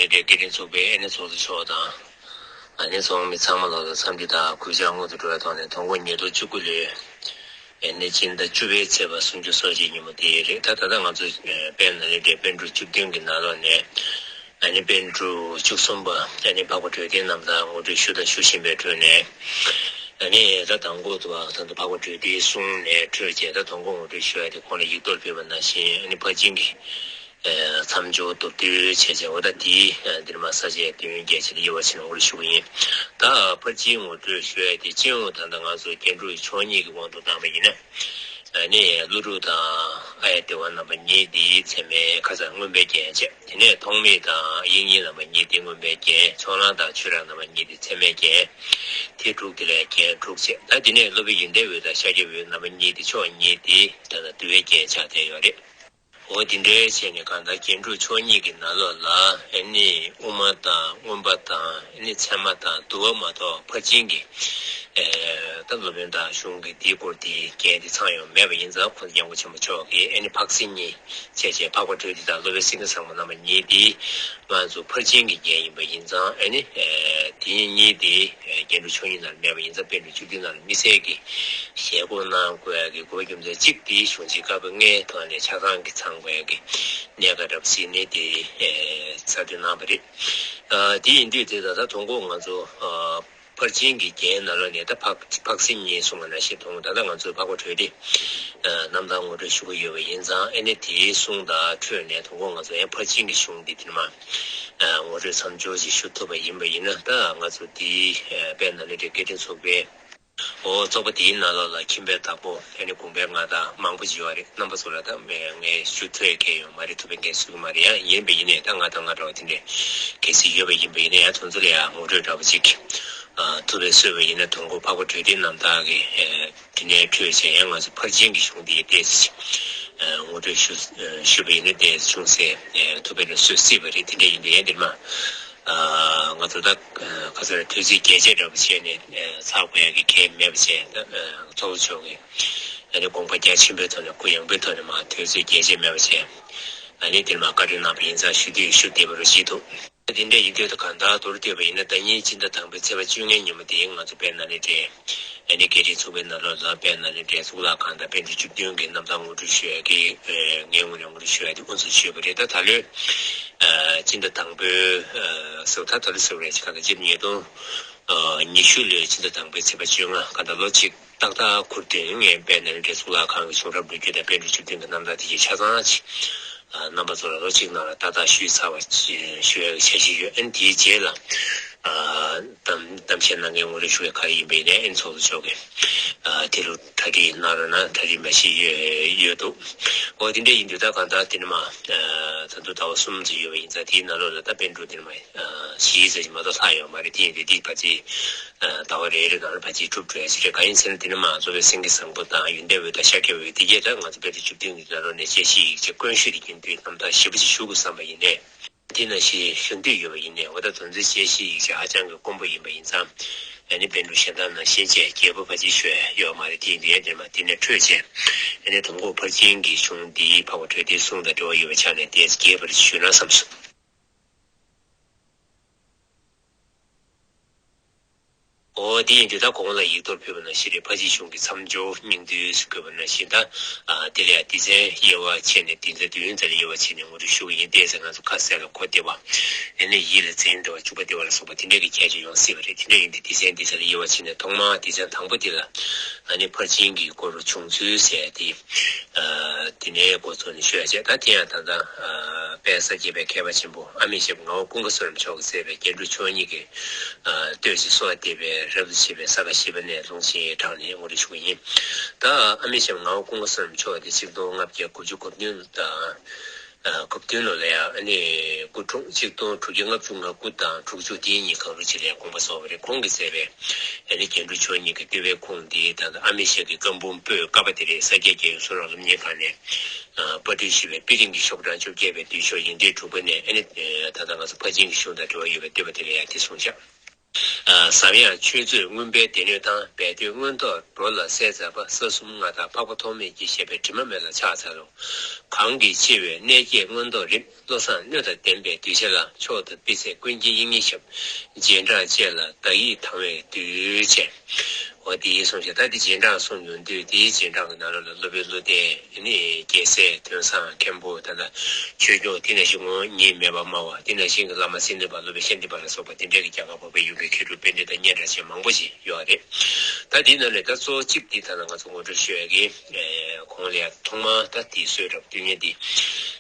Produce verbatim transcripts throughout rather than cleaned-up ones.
སྐད་འཕྲིན་ཚོགས་པའི་ཨ་ནེ་ཚོགས་གཙོ་མཆོག་དང་། ཨ་ནེ་ཚོགས་མི་ཚང་མ་ལོག་ལ་འཚམས་འདྲི་དང་གུས་ཕྱག་སྔོན་དུ་འགྲོ་བའི་ཐོག་ནས། དོ་དགོང་ཉིས་སྟོང་བཅུ་དགུ་ལོའི་ཨ་ནེ་སྤྱི་ཟླ་བཅུ་པའི་ཚེས་པ་སུམ་ཅུ་སོ་གཅིག་ཉིན་མོ་དེ་རེད། ད་ད་ལྟ་ང་ཚོ་དཔལ་ནཱ་ལེནྡྲའི་པཎ་གྲུབ་བཅུ་བདུན་གྱི་ནང་ལོགས་ནས། ཨ་ནེ་པཎ་གྲུབ་བཅུ་གསུམ་པ་ཨ་ནེ་འཕགས་པ་གྲོལ་སྡེའི་རྣམ་ཐར་ངོ་སྤྲོད་ཞུ་དང་ཞུ་བཞིན་པའི་ཁྲོད་ནས། ཨ་ནེ་ད་དང་པོ་དུ་བ་ད་ལྟ་འཕགས་པ་གྲོལ་སྡེའི་གསུང་ནས་འཕྲོས་བྱས། ད་དོ་དགོང་ངོ་སྤྲོད་ཞུ་ཡ་དེ་ཁོང་ལ་ཡིག་ཐོག་ཕུལ་བ་ནང་བཞིན། ཨ་ནེ་ཕར་ཕྱིན་གྱི་མཚམས་སྦྱོར་མདོར་བསྡུས་བྱས་བྱས། འོ་ད་དེའི་འདིར་མ་ས་བཅད་དོན་རྒྱས་བྱས་ཏེ་དབྱེ་བ་ཕྱེ་ནས་ངོ་སྤྲོད་ཞུ་གི་ཡིན། ད་ཕར་ཕྱིན་ངོ་སྤྲོད་ཞུ་ཡ་དེ་སྤྱི་ཡོངས་ད་ལྟ་ང་ཚོ་རྒྱན་དྲུག་མཆོག་གཉིས་ཀྱི་དབང་དུ་བཏང་བ་ཡིན་ན། ཨ་ནི་ཀླུ་སྒྲུབ་དང་ཨཱརྱ་དེ་བ་རྣམ་པ་གཉིས་དེ་ཚད་མའི་ཁ་སང་མངོན་པའི་རྒྱན་བྱས། དེ་ནས་ཐོགས་མེད་དང་དབྱིག་གཉེན་རྣམ་པ་གཉིས་དེ་མངོན་པའི་རྒྱན། ཕྱོགས་གླང་དང་ཆོས་རར་རྣམ་པ་གཉིས་དེ་ཚད་མའི་རྒྱན། དེ་དྲུག་དེ་ལ་རྒྱན་དྲུག་བྱས། ད་དེ་ནས་སློབ་དཔོན་ཡོན་ཏན་འོད་དང་ཤཱཀྱ་འོད་རྣམ་པ་གཉིས་དེ་ཕྱོགས་གཉིས་དེ་ད་ལྟ་བསྡུ་བའི་རྒྱན་ཆགས་བསྡད་ཡོད་རེད། འོ་དེ་འདྲའི་བྱས་ནས་གང་ལྟར་རྒྱན་དྲུག་མཆོག་གཉིས་ཀྱི་ནང་ལོགས་ལ་ཨ་ནི་དབུ་མ་དང་མངོན་པ་དང་ཨ་ནི་ཚད་མ་དང་བསྡུ་བ་མ་གཏོགས་ཕར་ཕྱིན་གྱི་ཨེ་ད་སློབ་དཔོན་དང་གཞུང་གི་དེའི་སྐོར་དེའི་རྒྱན་དེ་ཚང་ཡོང་མེད་པ་ཡིན་ཙང་། ཁོང་སྐྱབས་མགོན་ཆེན་པོ་མཆོག་གིས་ཨ་ནི་འཕགས་སེང་གཉིས་བྱས་བྱས། འཕགས་པ་གྲོལ་སྡེ་དང་སློབ་དཔོན་སེང་གེ་བཟང་པོ་རྣམ་པ་གཉིས་དེ་ང་ཚོ་ཕར་ཕྱིན་གྱི་རྒྱན་ཡིན་པ་ཡིན་ཙང་། ཨ་ནི་ཨེ་དེ་གཉིས་དེ་ཨེ་རྒྱན་དྲུག་མཆོག་གཉིས་ནང་ལ་མེད་པ་ཡིན་ཙང་། པཎ་གྲུབ་བཅུ་བདུན་ནང་ལ་དམིགས་བསལ་གྱི་ཞལ་བཀོད་གནང་དགོས་ཡ་གི་དགོས་པ་རྒྱུ་མཚན་གཅིག་དེ་གཞུང་ཆེན་བཀའ་པོད་ལྔའི་ཐོག་ནས་ཆ་ཚང་གི་ཚང་དགོས་ཡ་གི་གནད་འགག་འདྲ་པོ་ཞིག་ནི་དེ་ཨེ་གསལ་སྟོན་གནང་བ་རེད། ཨ་དེ་ཡིན་དུས་དེ་ད་ལྟ་དོ་དགོང་ང་ཚོ་ཨ་ཕར་ཕྱིན་གྱི་རྒྱན་ནང་ལོགས་ནས་ད་འཕགས་འཕགས་སེང་གཉིས་གསུངས་པ་ནང་བཞིན། དོ་དགོང་ད་ལྟ་ང་ཚོ་འཕགས་པ་གྲོལ་སྡེ་ཨ་རྣམ་ཐར་ངོ་སྤྲོད་ཞུ་གི་ཡོད་པ་ཡིན་ཙང་། ཨ་ནི་དེའི་གསུང་དང་འཕྲོས་ནས་དོ་དགོང་ང་ཚོ་ཡང་ཕར་ཕྱིན་གྱི་གཞུང་འདི་དེ་ནས་མར་ཨ་ངོ་སྤྲོད་མཚམས་སྦྱོར་ཅིག་ཞུ་ཐུབ་པ་ཡིན་པ་ཡིན་ན། ད་ང་ཚོ་དེའི་ཨ་དཔལ་ནཱ་ལེནྡྲའི་སྐད་འཕྲིན་ཚོགས་པའི་འོ་ཚོགས་པ་དེའི་ནང་ལོགས་ལ་ཁྱིམ་པའི་བདག་པོ་ཨ་ནི་དགོངས་པའི་མངའ་བདག་མང་པོ་ཅིག་ཡོད་རེད། རྣམ་པ་ཚོ་ལ་ད་ངས་ཞུ་ཐུབ་ཡ་གང་ཡང་ཡོད་མ་རེད། ཐུབ་པའི་འགན་འཁུར་གྱི་མ་རེད། ཡང་ཡིན་པ་ཡིན་ནའི་ད་ང་དང་ང་འདྲ་བ་དེ་འདྲས་གལ་སྲིད་ཡོད་པ་ཡིན་པ་ཡིན་ན། ཡང་དེ་ཚོ་ལ་ཡང་ངོ་སྤྲོད་འདྲ་པོ་ཅིག་ཨ་ཐུབ་པའི་སྲོལ་བ་ཡིན་ན། དོ་དགོང་འཕགས་པ་གྲོལ་སྡེའི་རྣམ་ཐར་གྱི་ཨ་དེ་ནས་འཕྲོས་བྱས་ཡང་ང་ཚོ་ཕར་ཕྱིན་གྱི་གཞུང་འདི་ཏོག་ཙམ་ཅིག་ཨ་ངོ་སྤྲོད་ཞུ་ཞུས་པ་ཡིན་ན་དེ་ཅུང་ཟད་ཨ་ཐུབ་པའི་གནས་སུ་སྲིད་པ་རེད། དེ་འདྲ་ཡིན་དུས་ཡང་འདིར་མ་ཨ་ང་ཚོ་ད་ཨ་ག་ཚོད་དུས་ཚོད་རྒྱས་བཤད་འདྲ་པོ་བྱས་ནས་ཨ་ཚར་དགོས་ཡ་གི་གལ་མེད་པ་བྱས། ད་ཨ་ཚོགས་གཙོ་མཆོག་གིས་ཨ་ནི་དགོངས་པ་རྒྱ་ཆེན་པོའི་ཐོག་ནས་གུ་ཡངས་པོའི་ཐོག་ནས་མར་དུས་ཚོད་རྒྱས་བཤད་མེད་པ་བྱས། ཨ་ནི་འདིར་མ་བཀའ་འཁྲོལ་གནང་བ་ཡིན་ཙང་ཞུ་དུས་ཞུ་བདེ་བ་རུ་བྱེད་དོ། དེ་འདྲ་ཡིན་དུས་ད་གང་ལྟར་མདོར་བསྡུས་པ་ཡིན་ན། ཟླ་ཉིན་སྤྱི་ཟླ་དང་པོའི་ཚེས་པ་བཅོ་ལྔའི་ཉིན་མོ་དེ་ང་ཚོ་དཔལ་ནཱ་ལེནྡྲའི་ཨ་ནི་སྐད་འཕྲིན་ཚོགས་པའི་ནང་ལོགས་ལ་དཔལ་ནཱ་ལེནྡྲའི་གཙུག་ལག་ཁང་དང་པཎ་གྲུབ་བཅུ་བདུན་གྱི་རྣམ་ཐར་ངོ་སྤྲོད་ཞུ་ཡ་གི་ཨ་ངའི་ངོས་ནས་ངོ་སྤྲོད་ཞུ་ཡ་དེ་དབུ་འཛུགས་ཞུས་པ་རེད། ད་ད་ལོའི་ཨ་སྤྱི་ཟླ་དང་པོའི་ཨ་ཟེར་བ་ད་ད་ལོ་ཟེར་བ་རེད། ཅི་ག་ད་སྤྱི་ཉིས་སྟོང་ཨ་ཉི་ཤུ་ལོའི་སྤྱི་ཟླ་དང་པོའི་ཚེས་པ་བཅོ་ལྔ། གང་ལྟར་ལོ་གཅིག་ཏག་ཏག་འཁོར་དུས་ངས་དཔལ་ནཱ་ལེནྡྲའི་གཙུག་ལག་ཁང་གི་བྱུང་རབས་ལོ་རྒྱུས་དང་པཎ་གྲུབ་བཅུ་བདུན་གྱི་རྣམ་ཐར་དེ་གའི་ཆ་ཚང་ཅིག་ཨ་རྣམ་པ་ཚོ་ལ་ལོ་གཅིག་ནང་ལ་ཏག་ཏག་ཞུས་ཚར་བ་ཞུ་ཡ་གི་འཆར་གཞི་ཡོད། ཨ་ནི་དེའི་རྗེས་ལ་ཨ་གཏམ་གཏམ་བཤད་གནང་མཁན་ངོ་སྤྲོད་ཞུ་བའི་ག་རེ་ཡིན་པ་ཡིན་ནའི་ཨ་ནི་ཚོགས་གཙོ་མཆོག་གིས་ཨ་དེ་རུ་གྲ་སྒྲིག་གནང་རོགས་གནང་། གྲ་སྒྲིག་མ་བྱས་ཡོད་ཡོད་འདུག་འོ་དེ་འདྲ་ཡིན་དུས་ད་གང་ལྟར་དེ་ནས་མར་ཨ་ད་དུང་ཟླ་བ་གསུམ་ཙམ་ཡོད་པ་ཡིན་ཙང་། དེའི་ནང་ལོགས་ལ་ད་པཎ་གྲུབ་དེ་ནས་མར་ཨ་བཞི་ཙམ་ཞིག་མ་གཏོགས་ལྷག་ཡོད་མ་རེད། དེ་ཡིན་དུས་དེ་ཕལ་ཆེར་ཨ་ཟླ་བ་རེ་རེ་ནང་ལ་ཕལ་ཆེར་གྲུབ་འགྲོ་ཡ་ཞིག་རེད། གང་ཡིན་ཟེར་ན་དེ་ནས་མར་གཙོ་བོའི་སེང་གེ་བཟང་པོ་དང་ཡོན་ཏན་འོད་དང་ཤཱཀྱ་འོད་དེ་གས་ད་ང་ཚོ་པཎ་གྲུབ་བཅུ་བདུན་གྱི་ནང་ལོགས་ནས་དཔྱད་གཞི་ཡིག་ཆ་དཀོན་ཤོས་དེ་ཡིན་དུས་རྣམ་ཐར་ཞིབ་པོ་ཅིག་ཞུ་དགོས་བསམ་པ་ཡིན་ནའི། དེ་ནང་བཞིན་ཞུ་འདོད་ཡོད་པ་ཡིན་ནའི། འོ་ད་དོན་ཚན་དཔྱད་གཞི་ཡིག་ཆ་ཧ་ཅང་གི་དཀོན་པོ་ཡིན་པ་ཡིན་ཙང་། ཨ་ནི་པཎ་གྲུབ་གཞན་དག་ནང་བཞིན་བྱས་རྒྱས་པོ་ཕལ་ཆེར་ཤོད་ཡ་ཡོད་མ་རེད། དེ་ཡིན་དུས་ཡང་དེ་མ་དེ་ནས་འཕྲོས་བྱས། ཨ་ནི་དང་པོ་ཕར་ཕྱིན་གྱི་གཞུང་འདིའི་འཕགས་པ་གྲོལ་སྡེའི་གསུང་དང་འབྲེལ་བ་ཡོད་པའི་ཆ་ནས་དེ་རྒྱས་པར་ཞུས་ན་བསམས་སོང་། འོ་དེ་ཡིན་དུས་ད་གོང་ལ་ཡིག་ཐོག་ཕུལ་བ་ནང་བཞིན་རེད། ཕར་ཕྱིན་གཞུང་གི་མཚམས་སྦྱོར་སྙིང་བསྡུས་སུ་བཀོད་པ་ནང་བཞིན། ད་ཨ་དེ་ལ་ཡང་སྡེ་ཚན་དབྱེ་བ་ཕྱེ་ནས་སྡེ་ཚན་བདུན་ཙམ་ལ་དབྱེ་བ་ཕྱེ་ནས་ངོ་སྤྲོད་ཞུ་གི་ཡིན། ཏོག་ཙམ་ང་ཚོ་ཁ་གསལ་ལ་གོ་བདེ་བ། ཨ་ནི་ཡིད་ལ་འཛིན་བདེ་བ་འཇུག་པ་བདེ་བ་ལ་སོགས་པ་དེ་འདྲ་གི་ཁྱད་ཆོས་ཡོང་སྲིད་པ་རེད། དེ་འདྲ་ཡིན་དུས་སྡེ་ཚན་སྡེ་ཚན་ལ་དབྱེ་བ་ཕྱེ་ནས་ཐོག་མར་སྡེ་ཚན་དང་པོ་དེ་ལ་ཨ་ནི་ཕར་ཕྱིན་གྱི་སྐོར་བྱུང་ཚུལ་ཟེར་ཏེ། ཨ་དེ་ནས་འགོ་ཚུགས་ནས་ཞུ་ཡ་བྱས། ད་དེ་ཡང་ད་ལྟ་ཨ་དཔལ་ས་སྐྱ་པའི་མཁས་པ་ཆེན་པོ་ཨ་མྱེས་ཞབས་ངག་དབང་ཀུན་དགའ་བསོད་ནམས་མཆོག་གིས་མཛད་པའི་རྒྱན་དྲུག་མཆོག་གཉིས་ཀྱི་ཨ་བསྟོད་ཅིང་གསོལ་བ་འདེབས་པའི་རབ་ཏུ་ཕྱེ་བའི་ས་ག་བཞི་པ་ནས་ལུང་ཆེན་དྲངས་ནས་ངོ་སྤྲོད་ཞུ་གི་ཡིན། ད་ཨ་མྱེས་ཞབས་ངག་དབང་ཀུན་དགའ་བསོད་ནམས་མཆོག་དེ་ཆིག་སྟོང་ལྔ་བརྒྱ་དགུ་བཅུ་གོ་བདུན་དང་། ཨ་གོ་བདུན་ལོ་ལ་ཡང་ཨ་ནི་སྐུ་འཁྲུངས། ཆིག་སྟོང་དྲུག་བརྒྱ་ལྔ་བཅུ་ང་དགུ་དང་དྲུག་ཅུ་དེ་གཉིས་གང་རུང་ཅིག་ལ་ཡང་དགོངས་པ་རྫོགས་པ་རེད། ཁོང་གིས་མཛད་པའི་ཨ་ནི་རྒྱན་དྲུག་མཆོག་གཉིས་ཀྱི་བསྟོད་པའི་ཁུངས་འདི་ད་ལྟ་ཨ་མྱེས་ཞབས་ཀྱི་བཀའ་འབུམ་པོད་ཀ་པ་དེ་རེད། ས་སྐྱ་རྒྱལ་ཡོངས་གསུང་རབ་སློབ་གཉེར་ཁང་ནས་ཨ་པར་སྐྲུན་ཞུས་པའི་དཔེ་རིང་གི་ཤོག་གྲངས་བཅོ་བརྒྱད་པའི་མདུན་ཤོག་ཡིག་ཕྲེང་དྲུག་པ་ནས། ཨ་ནི་ད་ལྟ་ང་ཚོ་ཕར་ཕྱིན་གྱི་གཞུང་དང་འབྲེལ་བ་ཡོད་པའི་བསྟོད་པ་དེ་ལ་ཡང་དེ་གསུངས་བཞག་ཟབ་ཡངས་ཆོས་མཛོད་མངོན་པའི་སྡེ་སྣོད་དང་། སྦས་དོན་མངོན་རྟོགས་འགྲོ་ལ་གསལ་མཛད་པ། ས་གསུམ་མངའ་བདག་འཕགས་པ་ཐོགས་མེད་ཀྱི། ཞབས་པད་དྲི་མ་མེད་ལ་ཕྱག་འཚལ་ལོ། གང་གི་ཆེ་བའི་གནས་བརྒྱད་མངོན་རྟོགས་རིམ། བློ་བཟང་སྣོད་དང་ལྡན་པའི་གདུལ་བྱ་ལ། མཆོག་ཏུ་ཕྱག་འཚལ་ཀུན་གྱི་དབྱིངས་ཉིད་ཞབས། རྗེས་འབྲང་བཅས་ལ་བདག་ཡིད་དང་བས་འདུད། ཅེས། འོ་དེའི་གསུང་བཤད། ད་དེ་རྗེས་འབྲང་གསུང་ཡོང་དུས། དེའི་རྗེས་འབྲང་གི་ནང་ལོགས་ལ་སློབ་དཔོན་བློ་ལྡན་ནི་རྒྱལ་སྲས་དོན་བཟང་མཁན་པོ། ད་ལྟ་ཆོས་སྐྱོང་དེ་ནང་བཞིན་ངོ་བོ་ཉིད་མེད་པར་སྨྲ་བ། དེ་ནང་བཞིན་གྱི་བླ་མ་སེང་བློན་པ་སློབ་དཔོན་ཤཱནྟི་པ་ལ་སོགས་པ་དེ་འདྲ་གི་རྒྱ་གར་འཕགས་པའི་ཡུལ་གྱི་མཁས་གྲུབ་པཎྜི་ཏ་སྙན་གྲགས་ཅན་མང་པོ་ཞིག་ཡོད་རེད། ད་དེའི་ནང་ལས་ད་གཙོ་བོ་གཅིག་འདི་ད་ལྟ་ང་ཚོ་ངོ་སྤྲོད་ཞུ་ཡ་གི་གོང་ལ་ཡ་ཐོག་མར་ད་དེའི་སྲོལ་འདྲ་པོ་སྟོན་མཁན་འདི།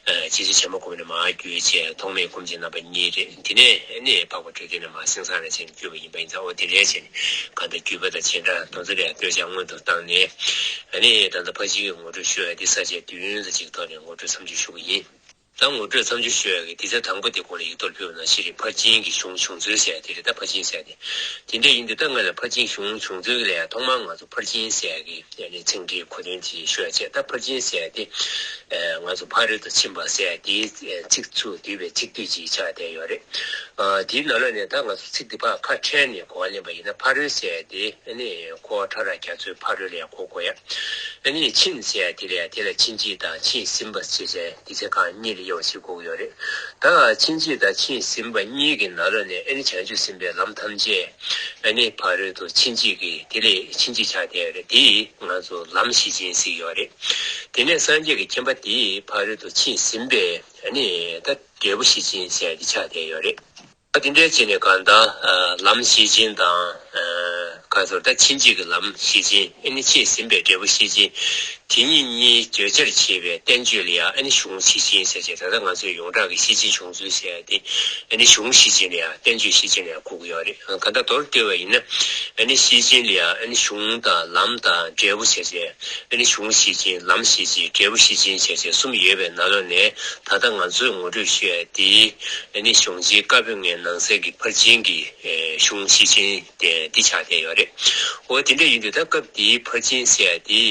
རྗེ་བཙུན་བྱམས་པ་མགོན་པོ་ནས་མར་བརྒྱུད་བྱས་ཐོགས་མེད་སྐུ་མཆེད་རྣམ་པ་གཉིས་རེད། དེ་ནས་ནི་འཕགས་པ་འགྲོ་དོན་ནས་མར་སེང་བཟང་རིན་ཆེན་བརྒྱུད་པ་ཡིན་པ་ཡིན་ཙང་། འོ་དེ་འདྲའི་བྱས་ནས་གང་ལྟར་བརྒྱུད་པ་དང་རྗེས་འབྲང་དེ་ཚོ་ལ་ཡང་བསྟོད་བྱ་སྔོན་དུ་བཏང་ནས། ཨ་ནི་ད་ལྟ་ཕར་ཕྱིན་གྱི་ངོ་སྤྲོད་ཞུ་ཡ་དེ་ས་བཅད་བདུན་ཙམ་ཅིག་ཐོག་ནས་ངོ་སྤྲོད་མཚམས་འཇོག་ཞུ་གི་ཡིན། ད་ངོ་སྤྲོད་མཚམས་འཇོག་ཞུ་ཡ་གི་དེ་ཚེ་དང་པོ་དེ་གོང་ལ་ཡིག་ཐོག་ཕུལ་བ་ནང་བཞིན་རེད། ཕར་ཕྱིན་གྱི་གཞུང་བྱུང་ཚུལ་ཟེར་ཡ་དེ་རེད། ད་ཕར་ཕྱིན་ཟེར་ཡ་དེ། དེ་འདྲ་ཡིན་དུས་ད་ང་ལ་ཕར་ཕྱིན་གཞུང་བྱུང་ཚུལ་གྱི་ལ་ཡ་ཐོག་མར་ང་ཚོ་ཕར་ཕྱིན་ཟེར་ཡ་གི་ཨ་ནི་མཚན་གྱི་གོ་དོན་དེ་ཞུ་ཡ་བྱས། ད་ཕར་ཕྱིན་ཟེར་ཡ་དེ། ཨ་ང་ཚོ་ཕ་རོལ་ཏུ་ཕྱིན་པ་ཟེར་ཡ་དེའི་ཚིག་ཚུར་བསྡུས་པའི་ཚིག་སྡུད་ཅིག་ཆགས་བསྡད་ཡོད་རེད། ཨ་དེའི་ནང་ལོགས་ནས་ད་ང་ཚོ་ཚིག་དེ་ཕར་ཁ་ཕྲལ་ནས་གོ་བ་ལེན་པ་ཡིན་ན། ཕ་རོལ་ཟེར་ཡ་དེ་ཨ་ནི་འཁོར་བ་ཕྲ་རགས་རྒྱ་མཚོའི་ཕ་རོལ་ལ་ཡ་གོ་དགོས་ཡ། ཨ་ནི་ཕྱིན་ཟེར་ཡ་དེ་ལ་ཡ་དེ་ལ་ཕྱིན་བྱེད་དང་ཕྱིན་ཟིན་པ་ཟེར་བྱས་དེ་ཚེ་གང་གཉིས་ལ་དབྱེ་བ་ཕྱེ་དགོས་ཀྱི་ཡོད་རེད། ད་ཕྱིན་བྱེད་དང་ཕྱིན་ཟིན་པ་གཉིས་ཀྱི་ནང་ལོགས་ནས་ཨ་ནི་བྱང་ཆུབ་སེམས་དཔའི་ལམ་ཐམས་ཅད་ཨ་ནི་ཕ་རོལ་ཏུ་ཕྱིན་བྱེད་ཀྱི་དེ་ལས་ཕྱིན་བྱེད་ཆགས་བསྡད་ཡོད་རེད། དེ་ང་ཚོ་ལམ་ཤེས་བཞིན་ཟེར་གྱི་ཡོད་རེད། དེ་ནས་སངས་རྒྱས་ཀྱི་མཁྱེན་པ་དེ་ཕ་རོལ་ཏུ་ཕྱིན་ཟིན་པའི་ཨ་ནི་ད་འབྲས་བུ་ཤེས་བཞིན་ཟེར་ཡ་དེ་ཆགས་བསྡད་ཡོད་རེད། ད་དེ་འདྲའི་བྱས་ནས་གང་ལྟར་ལམ་ཤེས་བཞིན་དང་། ཁ་སོར་ད་ཕྱིན་བྱེད་ཀྱི་ལམ་ཤེས་བཞིན། ཨ་ནི་ཕྱིན་ཟིན་པའི་འབྲས་བུ་ཤེས་བཞིན། དེ་གཉིས་གཉིས་བརྗོད་བྱར་བྱེད་པའི་བསྟན་བཅོས་ལ་ཡང་ཨ་ནི་གཞུང་ཤེས་བཞིན་ཟེར་བྱས། ད་ལྟ་ང་ཚོས་ཡོངས་གྲགས་ཀྱི་ཤེས་བཞིན་བྱུང་ཚུལ་ཟེར་ཡ་དེ་ཨ་ནི་གཞུང་ཤེས་བཞིན་ལ་ཡང་བསྟན་བཅོས་ཤེས་བཞིན་ལ་ཡང་གོ་གི་ཡོད་རེད། གང་ལྟར་མདོར་བསྡུས་པ་ཡིན་ན། ཨ་ནི་ཤེས་བཞིན་ལ་ཡང་ཨ་ནི་གཞུང་དང་ལམ་དང་འབྲས་བུ་ཟེར་བྱས། ཨ་ནི་གཞུང་ཤེས་བཞིན། ལམ་ཤེས་བཞིན། འབྲས་བུ་ཤེས་བཞིན་ཟེར་བྱས་གསུམ་ཡོད་པའི་ནང་ལོགས་ནས། ད་ལྟ་ང་ཚོས་ངོ་སྤྲོད་ཞུ་ཡ་དེ་ཨ་ནི་གཞུང་ཆེན་བཀའ་པོད་ལྔའི་ནང་གསེས་ཀྱི་ཕར་ཕྱིན་གྱི་གཞུང་ཤེས་བཞིན་དེ་འདི་ཆགས་བསྡད་ཡོད་རེད། འོ་དེ་འདྲ་ཡིན་དུས་ད་སྐབས་འདིའི་ཕར་ཕྱིན་ཟེར་ཡ་དེ་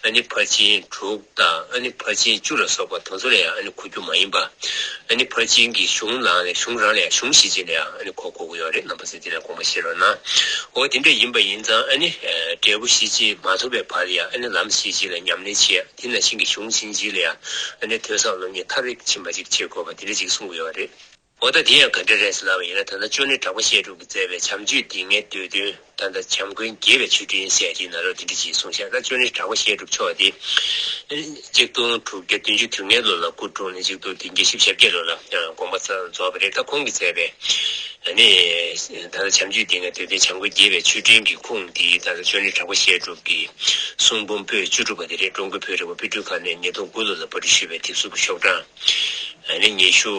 ཨ་ནི་ཕར་ཕྱིན་དྲུག་དང་ཨ་ནི་ཕར་ཕྱིན་བཅུ་ལ་སོགས་པ་དེ་ཚོ་ལ་ཡང་ཨ་ནི་གོ་རྒྱུ་མ་ཡིན་པ། ཨ་ནི་ཕར་ཕྱིན་གྱི་གཞུང་ནང་ལས་གཞུང་རང་ལ་ཡང་གཞུང་ཤེས་བཞིན་ལ་ཡང་ཨ་ནི་གོ་དགོས་ཀྱི་ཡོད་རེད། རྣམ་པ་ཚོས་དེ་ལ་དགོངས་པ་བཞེས་རོགས་གནང་། འོ་དེ་འདྲ་ཡིན་པ་ཡིན་ཙང་ཨ་ནི་འབྲས་བུ་ཤེས་བཞིན་མ་ཐོབ་པའི་བར་ལ་ཡང་ཨ་ནི་ལམ་ཤེས་བཞིན་ལ་ཉམས་ལེན་བྱེད་ཡ། དེ་ནང་བཞིན་གྱི་གཞུང་ཤེས་བཞིན་ལ་ཡང་ཨ་ནི་ཐོས་བསམ་སློབ་གཉེར་མཐར་ཕྱིན་པ་ཅིག་བྱེད་དགོས་པ་དེ་འདྲ་ཅིག་གསུང་གི་ཡོད་རེད། འོ་ད་དེ་ཡང་ག་འདྲ་རེད་ཟེར་ལབ་པ་ཡིན་ན། ད་ལྟ་ཅོ་ནེ་གྲགས་པ་བཤད་སྒྲུབ་ཀྱིས་མཛད་པའི་བྱམས་ཆོས་སྡེ་ལྔའི་བསྡུས་དོན། ད་ལྟ་བྱམས་མགོན་རྒྱས་པའི་ཆོས་འཕྲིན་ཟེར་དེའི་ནང་ལོགས་དེ་འདྲ་ཅིག་གསུངས་ཤག་ད་ཅོ་ནེ་གྲགས་པ་བཤད་སྒྲུབ་མཆོག་དེ་གཅིག་སྟོང་དྲུག་བརྒྱ་བདུན་ཅུ་དོན་ལྔའི་ལོ་ལ་སྐུ་འཁྲུངས་ནས་གཅིག་སྟོང་བདུན་བརྒྱ་བཞི་བཅུ་ཞེ་བརྒྱད་ལོ་ལ་དགོངས་པ་རྫོགས་པ་རེད། ད་ཁོང་གིས་མཛད་པའི་ཨ་ནི་ད་ལྟ་བྱམས་ཆོས་སྡེ་ལྔའི་བསྡུས་དོན་བྱམས་མགོན་རྒྱས་པའི་ཆོས་འཕྲིན་གྱི་ཁུངས་དེ་ད་ལྟ་ཅོ་ནེ་གྲགས་པ་བཤད་སྒྲུབ་ཀྱི་གསུང་འབུམ་པོད་བཅུ་དྲུག་པ་དེ་རེད། ཀྲུང་གོའི་བོད་རིག་པ་དཔེ་སྐྲུན་ཁང་ནས་ཉིས་སྟོང་དགུ་ལོ་ལ་པར་སྐྲུན་ཞུས་པའི་དེབ་གཟུགས་ཀྱི་ཤོག་གྲངས། ཨ་ནི་ཉི་ཤུ་